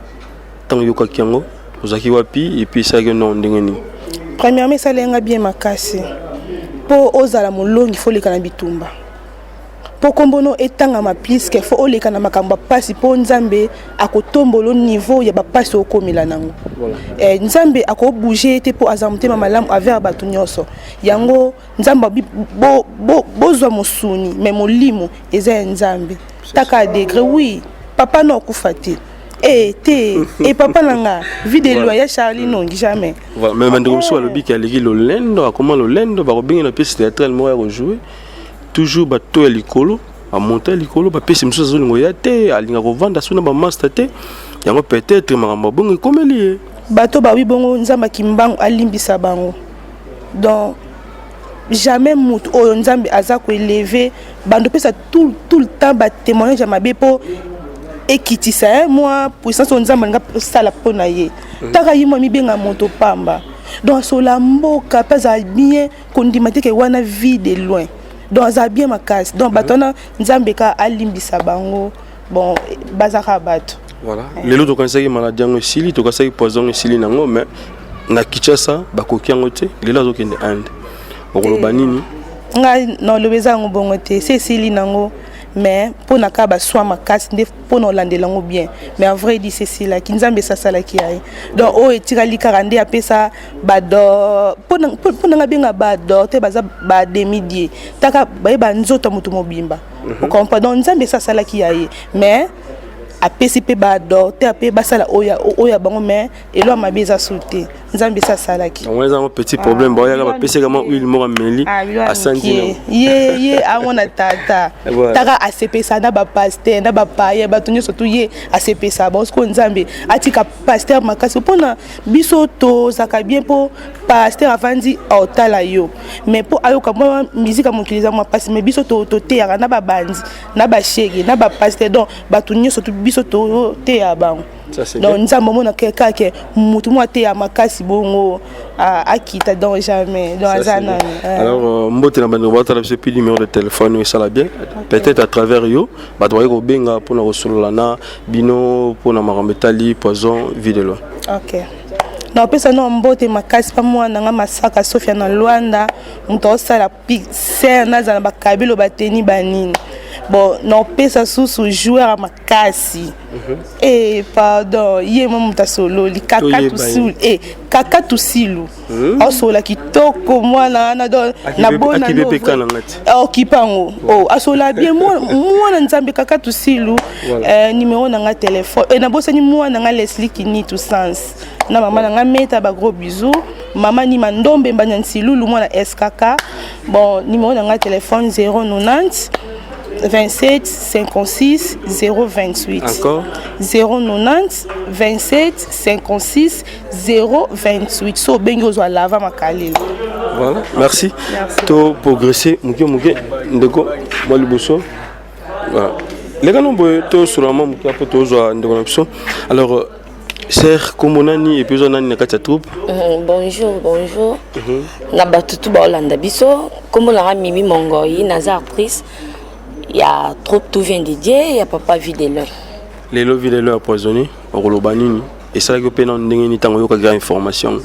ntango oyokaki yango ozalaki wapi epuis esalaki yo nao ndenge nini premièrement esalaki nga bien makasi mpo ozala molongi fo oleka na bitumba mpo nkombo no etangama pliske fo oleka na makambo ya mpasi mpo nzambe akotombolo niveau ya bapasi okomela nango eh, nzambe akobouge ye te mpo aza motema malamu avers bato nyonso yango nzambe abi bozwa bo, bo mosuni mais molimo eza ya nzambe taka degre oui papa no akufa te Eh, te e papa na nga vie de loi ya charlie mm. nongi jamais voilà. mais bandeko mosusu balobi ke aleki lolendo akoma lolendo bakobengi na pièce théâtrale moko ya kojoue toujours bato ya likolo bamonta ya likolo bapesi mosusu azolingo ya te alinga kovanda so na bamasta te yango peut-être makambo abongo ekomeli ye bato bawi bongo nzambe akimbangu alimbisa bango donc jamais motu oyo nzambe aza koeleve bando opesa tout, tout le temps batémoignage ya mabe mpo ekitisa ye mwa puissance oyo nzambe alinga osala mpo na ye mm. taka ye mwa mibenga moto pamba Donc asola mboka mpe azala bien, kondima te ke wana vie de loin. Donc azala bien makasi. Donc bato wana, Nzambe ka alimbisa bango. Bon, bazaka bato. Voilà, lelo tokanisaki maladie yango esili, tokanisaki poison yango esili nango, mais na Kinshasa bakoki yango te. Lelo azokende Inde, okoloba nini? Ngai naloba eza yango bongo te, se esili nango, mais mpo na kaka basoin makasi nde mpo na olandela yango bien. Mais en vrai dit, esilaki, Nzambe esasalaki ya ye. Donc oyo etikali kaka nde apesa bador mpo na nga benga bador te, baza bademi-dieu taka, bayeba nzoto ya moto mobimba. Ocomprend? Donc Nzambe esasalaki ya ye, mais apesi mpe bador te, ape basala oyo ya bango, mais elo ya mabe eza su te, Nzambe esi asalaki. Yango eza yango petit problème, baoyaka bapesaka mwa huile moko, ameli, asanzi nango. Ye amona tata taka asepesa na bapasteur na bapaye, bato nyonso tu ye asepesa bango. Sikoyo Nzambe atika pasteur makasi mpona biso tozalaka bien, mpo pasteur avandi aotala yo, mais mpo ayoka mwa musique ya mokili eza mwa mpasi. Mais biso toteyaka na babandi na bashege na bapasteur, donc bato nyonso tu biso toteya bango. Donc Nzambe amonaka kaka motu moko ateya makasi bongo akita, donc jamais, donc aza nani. Alors mbote na bandeko batala biso, puis numéro de téléphone oyo esala bien, peut-être à travers yo bato bakoki kobenga mpona kosolola na bino mpona makambo etali poison Vue de Loin. Ok, napesa no mbote makasi mpa mwana nga Masaka Sofia na Lwanda, moto aosala ser nazala na bakabelo bateni banini. Bon, napesa susu joueur ya makasi. E pardon, ye mo moto asololi kaka tusilu, e kaka tusilu aosolola kitoko mwana wana. Donc naokipa yango, asola bien mwana Nzambe kaka tusilu. Numéro na nga téléphone, nabosani mwana nga Leslie Kinitu Sans na mama na nga Meta, ba gros bisous, mama Nima Ndombe Mbanya Nsilulu mwana SKK. Bon, numéro na nga téléphone 090 27 56 028. Encore? 090 27 56 028. So obengi, ozwa lava makalelo. Voilà, merci, merci. To progresser moke moke, ndeko mwa liboso. Voilà, leka no boye, tosolola mwa moke apo tozwa ndeko na biso. Alors sœur, kombo nani et puis ozwa nani na kati ya troupe? Bonjour, bonjour na bato tu baolanda biso. Nkombo nanga Mimi Mongoi, naza actrice ya troupe Tout vient de Dieu ya papa Vue de Loin. Lelo Vue de Loin empoisonné, okoloba nini? Esalaki mpe nano ndenge nini ntango oyokaki information?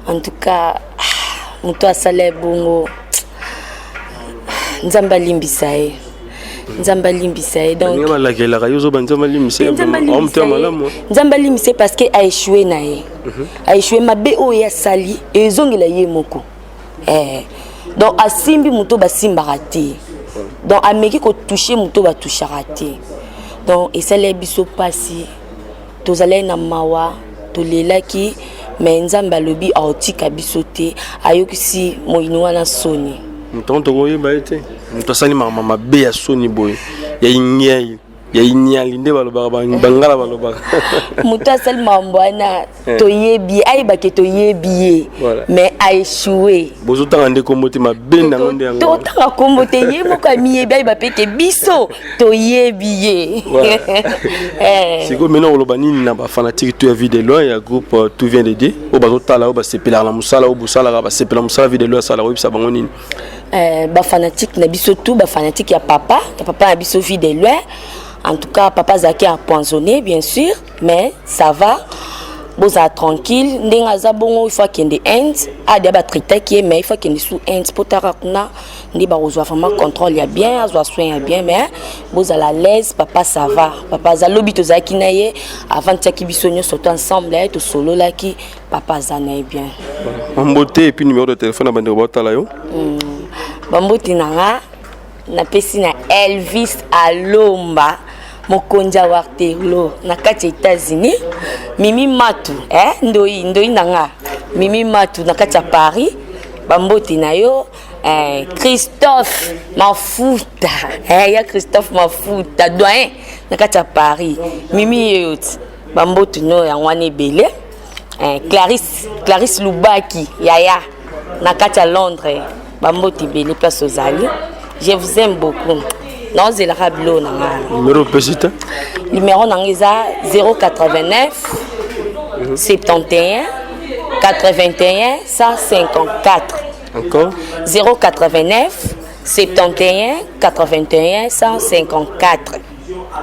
En tout cas, moto asala bongo, Nzambe alimbisa ye, Nzambe alimbisa ye. Donc balakelaka yo ozoba Nzambe alimbisa ye, motema malamu. Nzambe alimbisa ye parce que aéchoué na ye, aéchoué. Mabe oyo ye asali ezongela ye moko. Donc asimbi moto basimbaka te, donc ameki kotouche moto batouchaka te. Donc esali biso mpasi, tozalaki na mawa, tolelaki, mais Nzambe alobi aotika biso te, ayokisi moyini wana soni. Moto yango tokoyeba ye te, moto asali makambo mabe ya soni boye, ya inyai ya inyali nde balobaka, bangala balobaka. Moto asali makambo wana, toyebi ye, ayebake toyebi ye, mais aéchoué. Bozotanga nde kombo te, mabe nango nde yango. Totanga kombo te, ye moko amiyebi, ayeba mpe ke biso toyebi ye. Sikoyo maintenant oloba nini na bafanatique to ya Vue de Loin, ya groupe Tout vient de Dieu, oyo bazotala, oyo basepelaka na mosala oyo bosalaka, basepela mosala Vue de Loin asala, oyebisa bango nini? Bafanatique na biso tout, bafanatique ya papa, ya papa na biso Vue de Loin, en tout cas papa azalaki empoisonné bien sûr, mais ça va, bozala tranquille. Ndenge aza bongo, il faut akende Inde, adia batraitaki ye, mais il faut akende su Inde mpo taka kuna nde bakozwa vraiment contrôle ya bien, azwa soin ya bien. Mais bozala à l'aise, papa ça va, papa aza. Lobi tozalaki na ye, avant tiaki biso nyonso to ensemble tosololaki, papa aza na ye bien. Mbote et puis numéro de téléphone na bandeko baotala yo. Bambote na nga napesi na Elvis Alomba, mokonzi ya Waterloo na kati ya États-Unis, Mimi Matu, eh? Ndoi ndoi na nga Mimi Matu na kati ya Paris, bambote na yo. Christophe Mafuta, ya Christophe Mafuta doyen na kati ya Paris, Mimi yeyo ti bambote no yango wana ebele. Clarisse, Clarisse Lubaki yaya na kati ya Londres, bambote ebele place ozali. Je vous aime beaucoup, naozelaka bilo na nga. Numéro opesi te? Numéro na nga eza 089 71. 81 154. Encore? 089 71 81 154.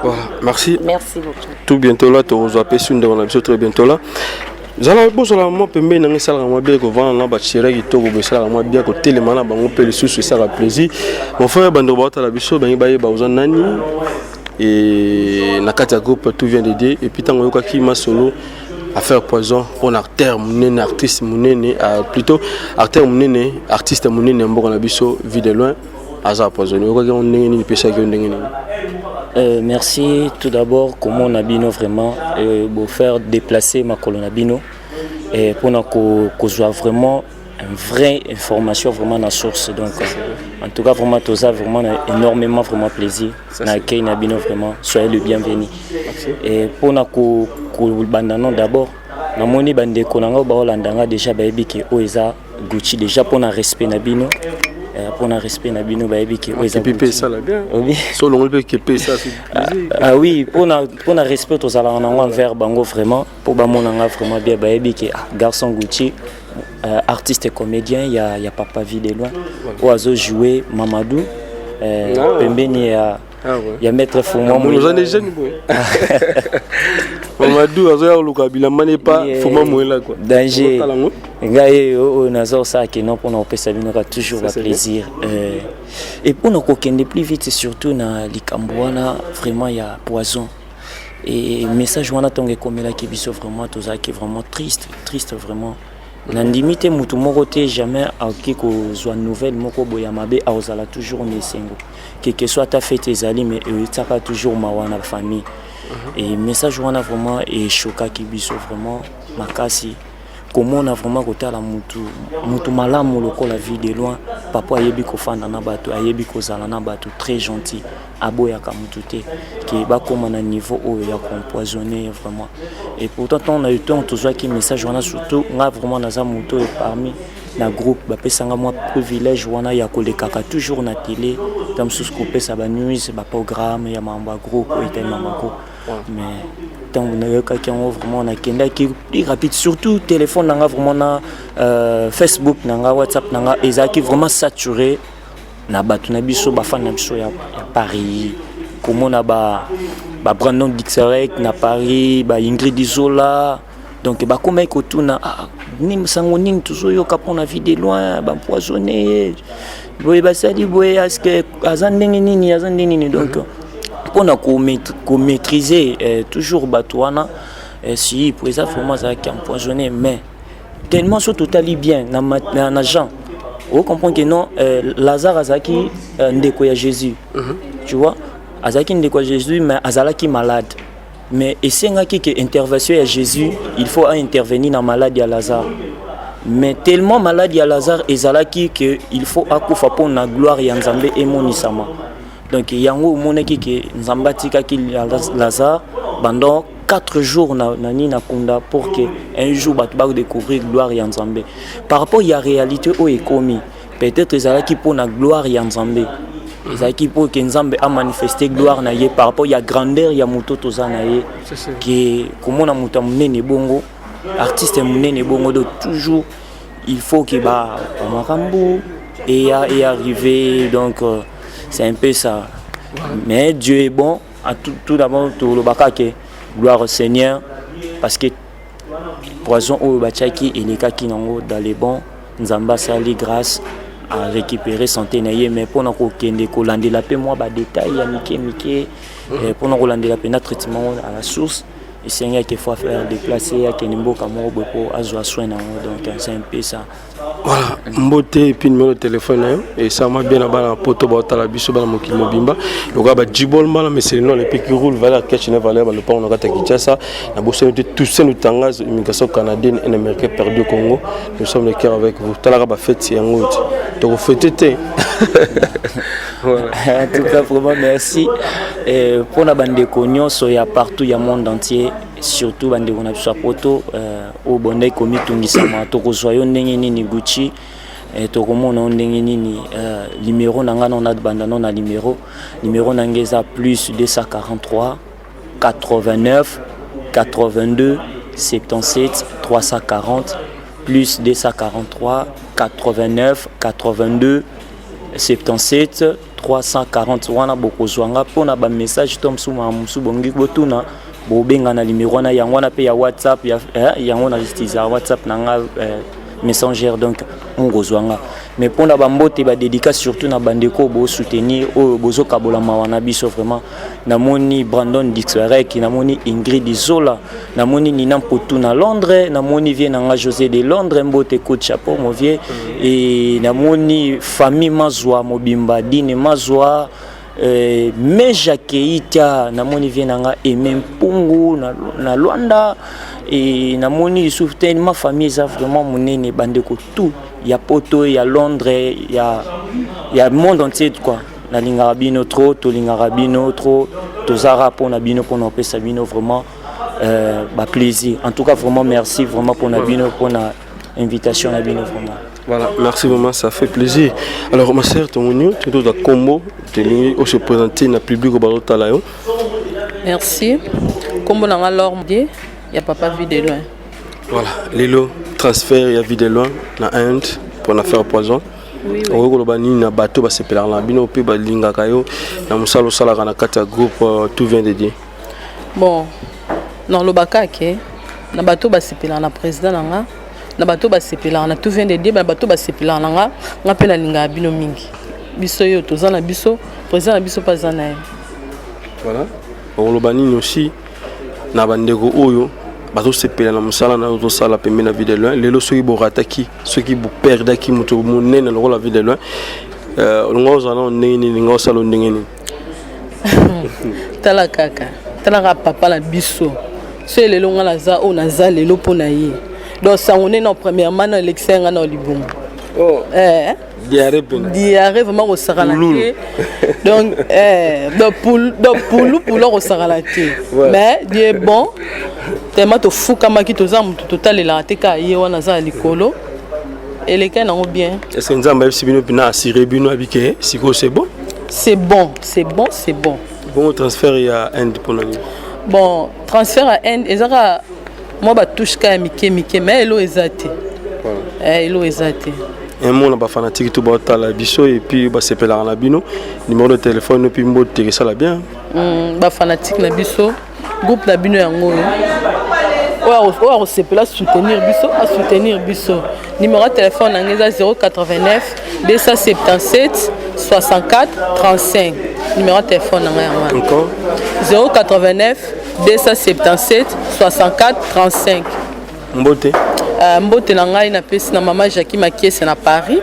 Voilà, merci. Merci beaucoup. Tout bientôt là, tu reçois Pessoun de biso très bientôt là. Zala bozala mwa pembeni na ngai esalaka mwa bien kovanda na bachere kitoko boye esalaka mwa bien kotelema na bango mpe lisusu esalaka plaisir. Mon frère, bandeko baotala biso bangi bayeba oza nani et na kati ya groupe Tout vient de Dieu et puis ntango oyokaki masolo affaire poison mpona acteur monene, artiste monene, plutôt acteur monene, artiste monene ya mboka na biso Vie de Loin aza empoisonné, oyokaki yango ndenge nini, epesaki yo ndenge nini? Merci tout d'abord komona bino vraiment euh, faire déplacer makolo na bino et mpona kozwa vraiment une vraie information vraiment na source. Donc en tout cas vraiment toza vraiment na énormément vraiment plaisir na accueil na bino. Vraiment, soyez le bienvenu. Et mpona kobanda non, d'abord namoni bandeko na ngai baolanda nga déjà, bayebi ke oyo eza Gucci déjà. Mpona respect na bino, mpona respect na bino, bayebi ke oyo eza Kepi mpe esala bien so olongoli mpe kepe esala. Ah oui, mpona respect tozalaka nango envers bango vraiment, mpo bamona nga vraiment bien, bayebi ke ah, garçon Gucci, artiste et comédien ya papa Vie de Loin oyo azojouer Mamadou pembeni ya Ah ouais. ya maître Fuma. Oza nde jeune boye, Mamadou azoya koluka bilamba ne pa Fuma Moela quoi. Danger ngai oyo naza kosala keno mpona kopesa bino ka toujours baplaisir et mpona kokende plus vite, surtout na likambo wana vraiment ya poison et message wana ntongo ekomelaki biso, vraiment tozalaki vraiment triste, triste vraiment. Nandimi te motu moko te jamais akoki kozwa nouvelle moko boye ya mabe akozala toujours na esengo, keke so ata fete ezali, mais etiaka toujours mawa na famille. Et message wana vraiment eshokaki biso vraiment makasi, komona vraiment kotala mutu mutu malamu lokola Vie de Loin, papa ayebi kofanda na bato, ayebi kozala na bato, très gentil, aboyaka mutu te, ke bakóma na niveau oyo ya koempoisonner vraiment. Et pourtant ntango na ntango tozwaki message wana, surtout nga vraiment naza moto oyo parmi na groupe bapesanga mwa privilège wana ya kolekaka toujours na télé, ta mosusu kopesa banews, baprogramme ya mambo ya groupe oyo etali mambo ya groupe. Mais ntango nayokaki yango vraiment nakendaki plus rapide, surtout téléphone na nga vraiment na Facebook na nga, WhatsApp na nga ezalaki vraiment saturé na bato na biso, bafani na biso ya Paris, komona ba Brandon Dixerek na Paris, ba Ingrid Izola. Donc bakomaki kotuna: ah, nini, sango nini tozoyoka mpona Vie de Loin, baempoisonné ye boye, basali boye, aske aza ndenge nini, aza ndenge nini? Donc mpona komaîtriser toujours bato wana, si po eza vraiment azalaki empoisonné, mais tellement so totali bien na Jean, ocomprendre que non, Lazare azalaki ndeko ya Jésus. Tu vois, azalaki ndeko ya Jésus, mais azalaki malade, mais esengaki ke intervention ya Jésus, il faut intervenir na malade ya Lazare. Mais tellement malade ya Lazare ezalaki ke il faut akufa mpo na gloire ya Nzambe emonisama. Donc yango omonaki ke Nzambe atikaki Lazare pendant 4 jours na nini, na kunda, pour que un jour bato badécouvrir gloire ya Nzambe. Par rapport ya réalité oyo ekomi, peut-être ezalaki mpo na gloire ya Nzambe, ezalaki mpo ke Nzambe amanifeste gloire na ye par rapport ya grandeur ya moto toza na ye, ke komona moto ya monene bongo, artiste ya monene bongo. Donc toujours il faut ke bamakambo eya arrivé. Donc c'est un peu ça, mais Dieu est bon. À tout d'abord tolobaka ke gloire au Seigneur, parce que poison oyo batiaki elekaki nango dans les bons. Nzambe asali grâce à récupérer santé na ye. Mais mpona kokende kolandela mpe mwa badetail ya mike mike, mpona kolandela mpena traitement à la source, esengaki faut faire déplacer, akende mboka moko boye mpo azwa soin nango. Donc c'est un peu ça. Voilà, mbote et puis numéro de téléphone na yo esalama bien na bana poto baotala biso, bana mokili mobimba, lokola bajibol mbala meselino lepe qui roule valeur ketch na valeur balopango na kati ya Kinshasa na bosoni te. Toussaint Lutanga, immigration canadienne, un Américain perdu au Congo, nous sommes le cœur avec vous. Talaka bafete yango te, tokofete te. En tout cas vraiment merci mpona bandeko nyonso ya partout ya monde entier, surtout bandeko na biso ya poto oyo bondaki komitungisama tokozwa yo ndenge nini, Gucci, tokomona yo ndenge nini. Numéro na ngai nona banda no na numéro na ngai eza plus 243 89 82 77 340. Plus 243 89 82 77 340 wana bokozwa nga mpo na bamessage to mosusu makambo mosusu bongi botuna bobenga na limero wana yango wana mpe ya whatsapp ya, eh, yango na utilisaka whatsapp na nga eh, messenger donc okozwa nga mais mpo na bambote badédicace surtout na bandeko bosoutenir oyo bozokabola mawa na biso vraiment. Namoni Brandon Dixwerek, namoni Ingrid Zola, namoni Nina Mpotu na Londres, namoni vie nanga José de Londres, mbote coup de chapeau mon vieux, et namoni famille Mazwa mobimba, Dine Mazwa, Meja Keita, namoni vie nanga Aimé Mpungu na, na Luanda, et namoni Youssouf Ten, ma famille eza vraiment monene, bandeko tout ya Poto, ya Londres, ya ya monde entier quoi. Nalingaka bino trop, tolingaka bino trop, tozara pona bino pona opesa bino vraiment ba plaisir. En tout cas vraiment merci vraiment pona bino pona invitation na bino vraiment. Voilà, merci vraiment, ça fait plaisir. Alors ma sœur Tomonio, tu dois combo, tu dois se présenter na public au barota là. Merci. Combo na l'or ya papa Vue de loin. Voilà, lelo transfert ya Vue de loin na Inde pour na faire poison. Okoki koloba nini na bato basepelaka na bino mpe balingaka yo na mosala osalaka na kati ya groupe Tout vient de Dieu? Bon, nalobaka ke na bato basepelaka na président na nga, na bato basepelaka na Tout vient de Dieu, na bato basepelaka na nga, nga mpe nalingaka bino mingi. Biso oyo toza na biso, président na biso mpe aza na ye. Voilà, okoloba nini aussi na bandeko oyo bazosepela na mosala na yo ozosala pembeni na Vue de loin? Lelo soki borataki, soki boperdaki moto monene lokola Vue de loin, olinga ozala nano ndenge nini? Linga osala ndenge nini? Tala kaka, tala kaka papa na biso. So lelo nga naza oyo naza lelo mpo na ye. Donc sango nde na premièrement na elekisa nga na libumu. Oh. Diarrhée pena. Diarrhée vraiment kosakana te. Donc donc poul, donc poulou poulou kosakana te. Mais Dieu est bon. Tellement tofukamaki toza motu totalelaka te kaka ye wana aza na likolo. Elekaki nango bien. Est-ce que Nzambe ayebisi bino mpena assuré bino abike sikoyo c'est bon? C'est bon, c'est bon, c'est bon. Bon, transfert ya Inde mpona nini? Bon, transfert ya Inde ezaka mwa batouche kaka ya mike mike, mais elo eza te. Elo eza te. Un mot na bafanatique to baotala biso et puis basepelaka na bino, numéro de téléphone puis mbote esala bien. Bafanatique na biso, groupe na bino yango oyo oyo akosepela soutenir biso, asoutenir biso. Numéro ya téléphone na ngai eza 089 277 64 35. Numéro ya téléphone na ngai yango wana. Encore? 089 277 64 35. Mbote. Mbote na ngai napesi na mama Jackie Makiese na Paris,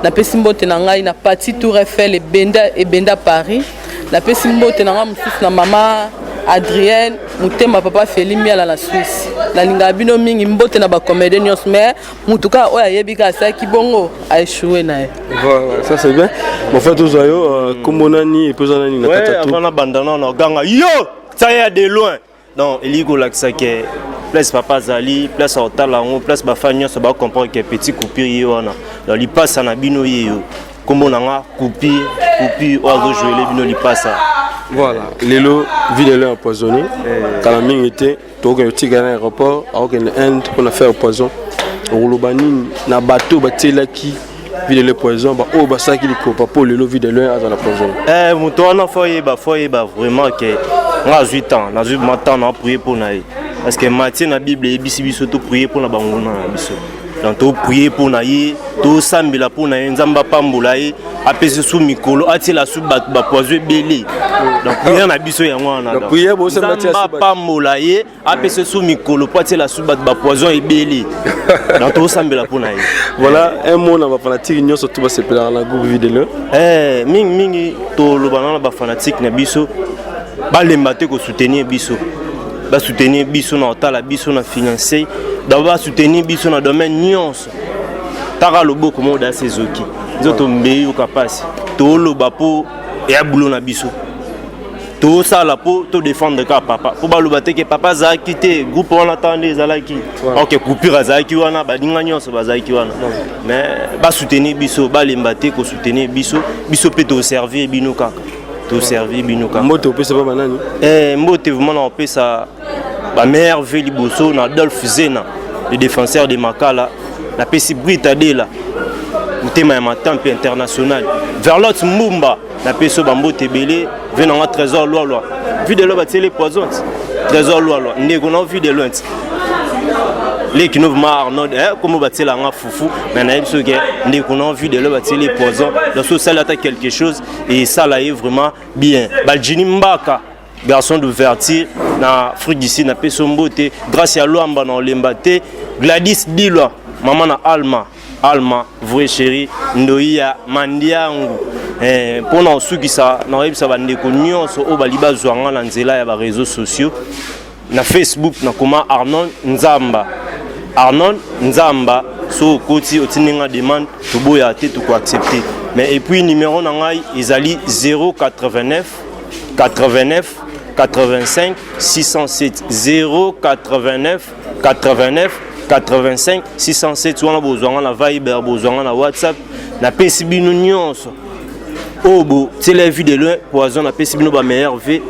napesi mbote na ngai na Pati Tour Eiffel ebenda ebenda Paris, napesi mbote na ngai mosusu na mama Adrienne Mutema papa Feli Miala na Suisse. Nalingaka bino mingi, mbote na bacomédien nyonso, mais mutu kaka oyo ayebi kaka asalaki bongo aéchoué na ye. Voilà, ça c'est bien. Mon frère tozwa yo kombo nani et puis oza nani na kati ya avant nabanda nano ganga yo ça ya de loin. Donc elingi kolakisa ke place papa azali, place akotala yango, place bafani nyonso bacomprendre ke petit coupure ye wana. Donc lipasa na bino ye yo kombo na nga coupure, coupure oyo azojouele bino lipasa. Voilà, lelo Vue de loin empoisonné kala mingi te, tokokende kotika na aéroport, akokende Inde mpona faire poison. Okoloba nini na bato batielaki Vue de loin poison, baoyo basalaki likopa mpo lelo Vue de loin azala poison? Moto wana fo oyeba, fo oyeba vraiment ke nga azwi temps, nazwi ma temps na prier mpo na ye, parce que Matthieu na Bible eyebisi biso to prier mpo na banguna na biso. Donc to prier mpo na ye, tosambela mpo na ye, Nzambe apambola ye, apesi su mikolo, atiela su bato bapoison ebele. Donc prière na biso yango wana. Donc, prière bosambela Nzambe atia su bato. apambola ye, apesi su mikolo mpo atiela su bato bapoison ebele. Donc tosambela mpo na ye. Voilà, un mot na bafanatique nyonso to basepelaka na groupe Vue de loin. Mingi mingi toloba na bafanatique na biso, balemba te kosoutenir biso, basoutenir biso na kotala biso na financier, donc basoutenir biso na domaine nyonso. Taka loboko moko dasi ezoki nzoto mbei yoka mpasi, toloba mpo ya bulo na biso, tosala mpo todefendre kaka papa, mpo baloba te ke papa azalaki te groupe wana ntango nde ezalaki. Ok, coupure azalaki wana, baninga nyonso bazalaki wana, mais basoutenir biso, balemba te kosoutenir biso, biso mpe toservir bino kaka, toservir bino kaka. Mbote opesa pa banani? Mbote vraiment na opesa bameilleur ve liboso na Adolphe Zena, le défenseur de Makala. Napesi Brita Dela, motema ya matampe international. Verlot Mbumba, napesi yo bambote ebele. Ve nanga Trésor Lwalwa. Vue de loin batieli poison. Trésor Lwalwa, ndeko na vue de loin. Leki no vraiment Arnold, eh, comme batiela nga fufu, mais nayebi soki ndeko na vue de loin batieli poison. Donc so osali ata quelque chose et esala ye vraiment bien. Baljini Mbaka, garçon d'ouverture na Afrique du Sud, napesi yo mbote. Grâce ya Lwamba na olemba te. Gladys Dilwa, mama na Alma, Alma vrai chéri ndoyi ya Mandiangu. Eh, mpona kosukisa nakoyebisa bandeko nyonso oyo bali bazwa nga na nzela ya bareseau sociaux na Facebook nakoma Arnold Nzamba, Arnold Nzamba. So okoti otindi nga demande, toboya te, tokoaccepte. Mais et puis numéro na ngai ezali 089 89 85 607, 089 89 85 607. Wana bozwanga na Viber, bozwanga na WhatsApp. Napesi bino nyonso oyo botiela Vue de Loin poison, napesi bino bameilleur v.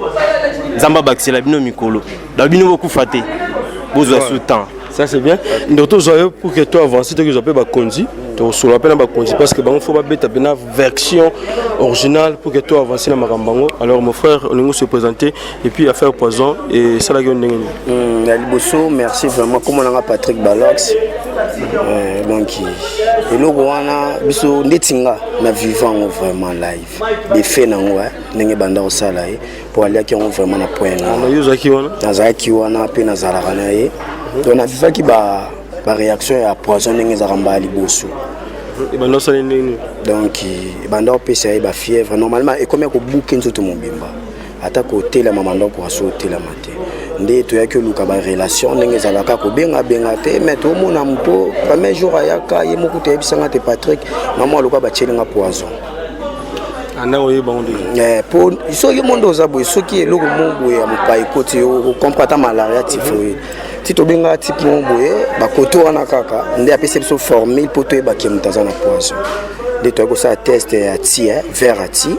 Nzambe abakisela bino mikolo na bino, bokufa te, bozwa sous temps. Ça c'est bien. Ndeko, tozwa yo pour que to avance, tokozwa mpe bakonzi, tokosola mpe na bakonzi parce que bango faut babeta mpe na version originale pour que to avance na makambo bango. Alors mon frère, olingi se présenter et puis affaire poison esalaki yo ndenge nini? Na liboso, merci vraiment. Kombo nanga Patrick Balox. Donc eloko wana, biso ndeti nga na vivant yango vraiment live, defe nango ndenge banda kosala ye mpo aliaki yango vraiment na point. Na yo ozalaki wana? Nazalaki wana mpe nazalaka na ye. Donc navivaki ba baréaction ya poison ndenge ezalaka mbala liboso. Ebanda osala ndenge nini? Donc ebanda kopesa ye bafièvre. Normalement ekomi kobuke nzoto mobimba, ata kotelama banda kokoka so otelama te. Nde toyaki oluka barelation ndenge ezalaka kobengabenga te, mais tomona mpo premier jour ayaka ye moko toyebisanga te: "Patrick, mama aluka batielinga poison." Anda oyeba ngo ndenge? Po soki mo nde oza boye, soki eloko mo boye ya mopai ekoti, okomprendre, ata malaria, typhoïde, ti tobengaka type moko boye bakoto wana kaka nde apesi biso formule mpo toyebaki moto aza na poison. Nde toyaki kosala test ya ti verre ya ti,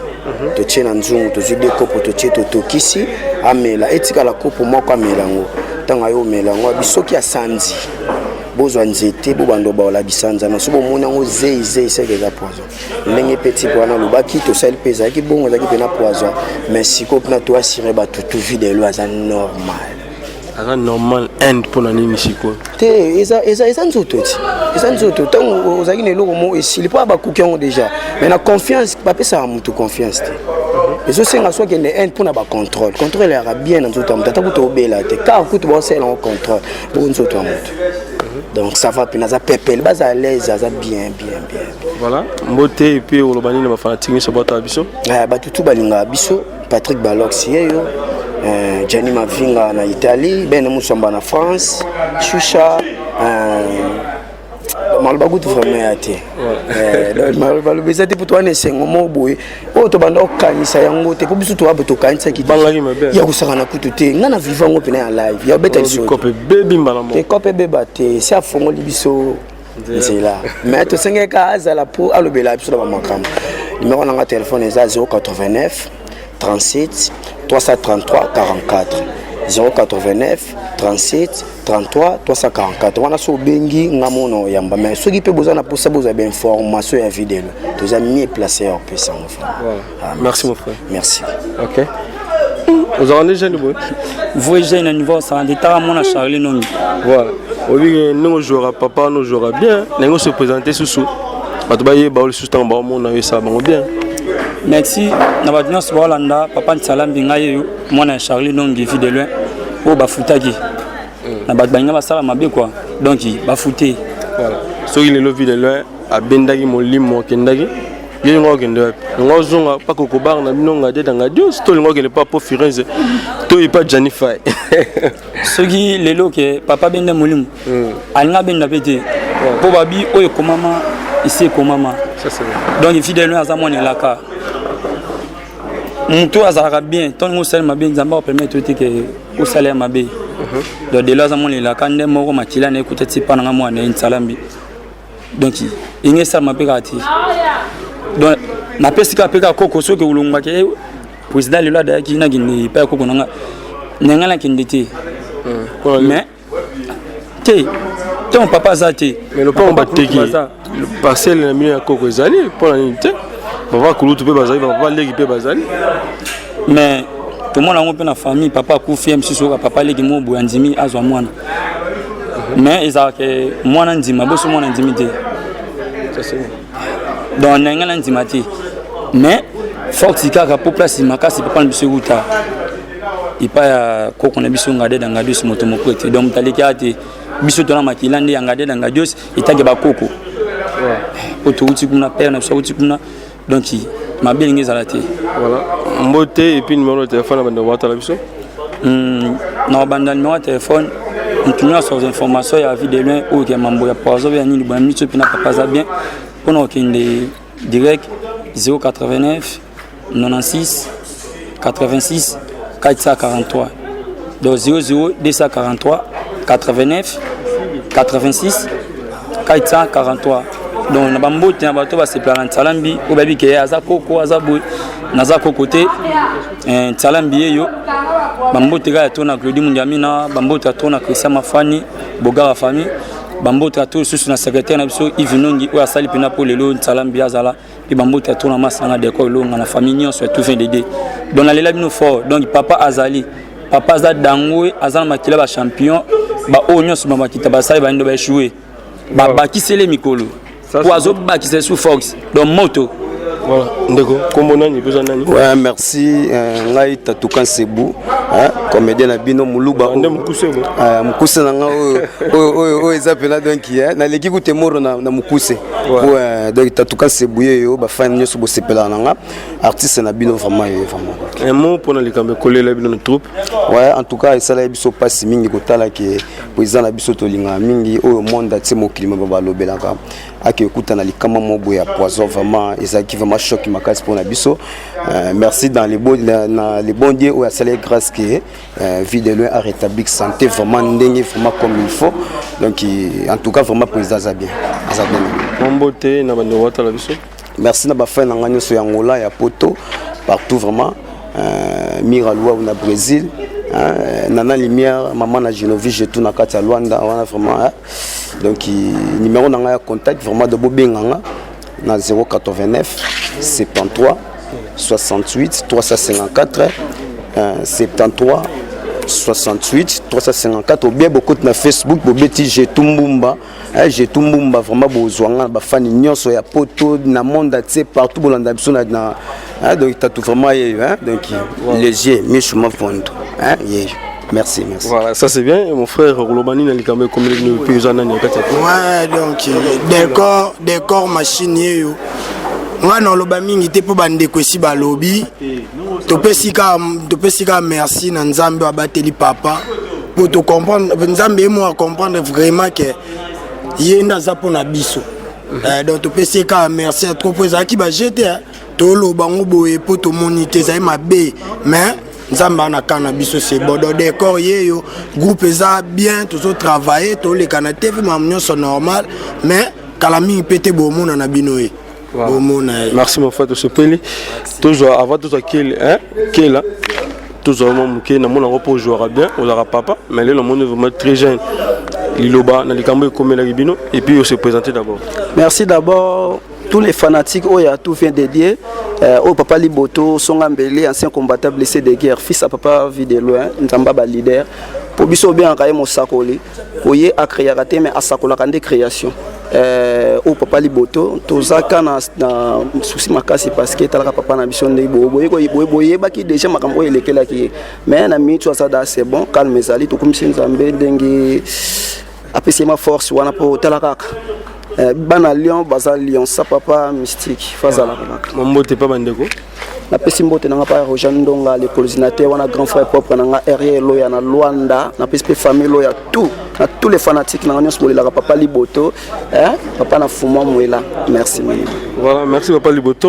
totie na nzungu, tozwi de kopo, totie, totokisi, amela, etikala kopo moko, amela yango. Ntango aye omela yango, abi soki asanzi, bozwa nzete, bobanda obaola bisanzana, so bomoni yango zei zei, seke eza poison. Ndenge mpe type wana alobaki, tosali mpe, ezalaki bongo, ezalaki mpena poison. Mais sikoyo mpena toassurer bato tu, Vue de Loin aza normal. Aza normal inde mpo na nini sikoyo? Te, eza nzoto ti, eza nzoto. Ntango ozalaki na eloko moko esili mpo bakuki yango déjà, mais na confiance bapesaka motu confiance te, ezosenga so akende inde mpona bacontrôle. Contrôle eyaka bien na nzoto ya moto, ata kutu obela te, car kutu baosala yango contrôle bongo nzoto ya moto. Donc ça va mpena, aza pepele, baza à l'aise, aza bien bien bien. Voilà, mbote. Et puis oloba nini na bafanatike nyonso batala biso? Bato tu balingaka biso, Patrick Balox yeyo, Gianni Mavinga na Italie, Ben Musamba na France, Shusha, maloba kutu vraiment ya te. Maloba eza te mpo towana esengo moko boye oyo tobanda kokanisa yango te, mpo biso toya boye tokanisaki ya kosakana kutu te. Ngai na viva yango mpena ya live ya obeta lisote, kope ebeba te, si afongoli biso nzela. Mais tosengeli kaka azala mpo alobela biso na bamakambo. Numéro nanga telefone eza 089 37 333 44, 089 37 33 344. Wana so obengi nga mona oyamba. Mais soki mpe boza na mposa bozwa bainformation ya Vue de Loin, toza mieux placé ya kopesa yango. Ah, merci mon frère. Merci. Ok, ozalaka nde jeune boye? Vrai jeune na niveau osala taka mona Charlie Nongi. Voilà, oyebi ndenge ojouaka papa wana, ojouaka bien ndenge ose présente susu, bato bayeba o lisusu ntango baomona yo, esala bango bien. Merci na bato nyonso baolanda papa Nsalambi. Ngai oyo mwana ya Charlie Nongi, Vue de Loin, oyo bafutaki na bato balinga basala mabe quoi, donc bafute. Voilà, soki lelo Vue de Loin abendaki molimo, akendaki, yo lingo okende wapi? Lingo ozonga pa kokobar na bino ngadiata ngadios, to lingo okende pa po Firenze, to epa Jani Fai? Soki lelo ke papa benda molimo, alinga abenda mpe te, mpo babi oyo ekomama esi ekomama. Donc Vue de Loin aza mwana elaka, moto oyo azalaka bien. Ntongo osali mabe, Nzambe akopermettre te ke osala ya mabe. Donc delo aza mwana elaka nde moko makila na ekuta ti mpa nanga mwana ye Nsalambi. Donc enge esalama mpe kaka te. Donc napesi kaka mpe kaka koko, soki olongwaki président lelo adayaki, nakende epai ya koko nanga, ndenge nakende te, mais te. Ntango papa aza te. Mais lopango bateki, parcelle na bino ya koko ezali mpona nini te? Papa kulutu mpe bazali, bapapa leki mpe bazali. Mais tomona yango mpe na famille, papa akufi, ye mosusu oyoka papa leki moko boye andimi azwa mwana, mais ezalaka mwana ndima boso mwana ndimi te. Donc na ngai nandima te, mais forti kaka mpo place makasi papa na biso ekuta epai ya koko na biso Ngade da Ngadios, moto moko te. Donc moto aleki aya te, biso tona makila nde ya Ngade da Ngadios etake bakoko po touti kuna, père na biso auti kuna. Donc mabe elingi ezala te. Voilà, mbote et puis numéro de téléphone na bandeko batala biso. Na banda numéro ya téléphone, motu nyonso azwa information ya Vie de Loin oyo ke mambo ya poison ya nini boya miso mpe na papa aza bien, mpona kokende direct 089 96 86 443. Donc 00 243 89 86 443. Donc na bambote na bato basepelaka na Nsalambi oyo bayebi ke aza koko, aza boye, naza koko te. Nsalambi yeyo, bambote kaka ya to na Claudie Mundiamina, bambote ya to na Christian Mafani Bogara, famille, bambote ya to lisusu na secrétaire na biso Yves Nongi oyo asali mpena mpo lelo Nsalambi azala mpe, bambote ya to na masi nanga Decor Elonga, na famille nyonso ya tout vient de. Donc nalela bino fort. Donc papa azali, papa aza dangoe, aza na makila bachampion, baoyo nyonso bamakita basali banindo baéchoué, babakisele mikolo po azobakisa sous force, donc moto. Voilà, ndeko, kombo nani mpe oza nani? Ouais, merci. Ngai Tatuka Nsebu, hein, comédien na bino moluba. Nde mokuse bo. Mokuse na nga oyo oyo oyo eza mpena donc naleki kute moro na mokuse. Ouais, donc Tatuka Nsebu ye oyo bafani nyonso bosepelaka na nga, artiste na bino vraiment ye vraiment. Un mot mpona likambo ekolela bino na troupe. Ouais, en tout cas esalaki biso mpasi mingi kotala ke président na biso tolingaka mingi, oyo monde atie mokili mobimba balobelaka, ake ekutana likama moko boye ya poison. Vraiment ezalaki vraiment choc makasi mpona biso. Merci dans les bon, na le bon Dieu oyo asalaki grâce ke Vie de Loin a rétabli santé vraiment ndenge vraiment comme il faut. Donc en tout cas vraiment président aza bien, aza bien. Mbote na bandeko batala biso. Merci na bafan na ngai nyonso ya Angola, ya Poto, partout vraiment. Mira Luau na Brésil, hein, Nana Lumière, maman na Genovie, je na kati ya Luanda wana vraiment, hein. Donc numéro na ngai ya contact vraiment de bobenganga na 089 73 68 354, 73 68 354, ou bien bokoti na Facebook, bobeti Jetu Mbumba, Jetu Mbumba, vraiment bozwa nga na bafani nyonso ya Poto, na monde atie partout, bolanda biso na hein, donc Tatu vraiment yeyo, hein, donc léger michu mafondo, hein, yeyo. Merci, merci. Voilà, ça c'est bien. Mon frère Rolobani na likambo ekomi bino mpe oza nani na kati ya Ouais, donc décor, décor machine yeyo. Nga na oloba mingi te mpo bandeko esi balobi. Topesi kaka merci na Nzambe oyo abateli papa, mpo tocomprendre Nzambe ye mo acomprendre vraiment ke ye nde aza mpo na biso. Donc topesi ye kaka merci ya trop, mpo ezalaki baje te, toloba ngo boye mpo tomoni te ezali mabe, mais Nzambe ana ka na biso, c'est bon. Donc décor yeyo, groupe eza bien, tozotravaille, toleka na TV, makambo nyonso normal, mais kala mingi mpe te bomona na bino ye, bomona ye. Merci mon frère, tosepeli. Tozwa avant tozwa kele, hein, kela tozwa mwa moke namona yango mpo ozwaka bien, ozalaka papa, mais lelo namoni vraiment très jeune. Liloba na likambo ekomelaki bino et puis ose présenter d'abord. Merci d'abord tous les fanatiques oyo tout vient de Dieu, oyo papa Liboto Songa Mbele, ancien combattant blessé de guerre, fils à papa Vie de Loin, Nzamba ba leader. Po biso obengaka ye mosakoli, oye acréaka te, mais asakolaka nde création. Oyo papa Liboto, tozaka na souci makasi parce que etalaka papa na biso ndenge boyebaki déjà makambo oyo elekelaki ye, mais na minute oyo aza da, c'est bon, calme ezali. Tokumisi Nzambe ndenge apesi ye ma force wana, mpo otala kaka bana lion baza lion sa papa mystique fo azalaka kaka. Mbote pa bandeko. Napesi mbote na nga pa Roger Ndonga le coordinateur wana, grand frère propre na nga Eriel Loya na Luanda. Napesi mpe famille Loya tout, na tous les fanatiques na nga nyonso bolelaka papa Liboto, eh? Papa na Fumwa Mwela, merci mingi. Voilà, merci papa Liboto.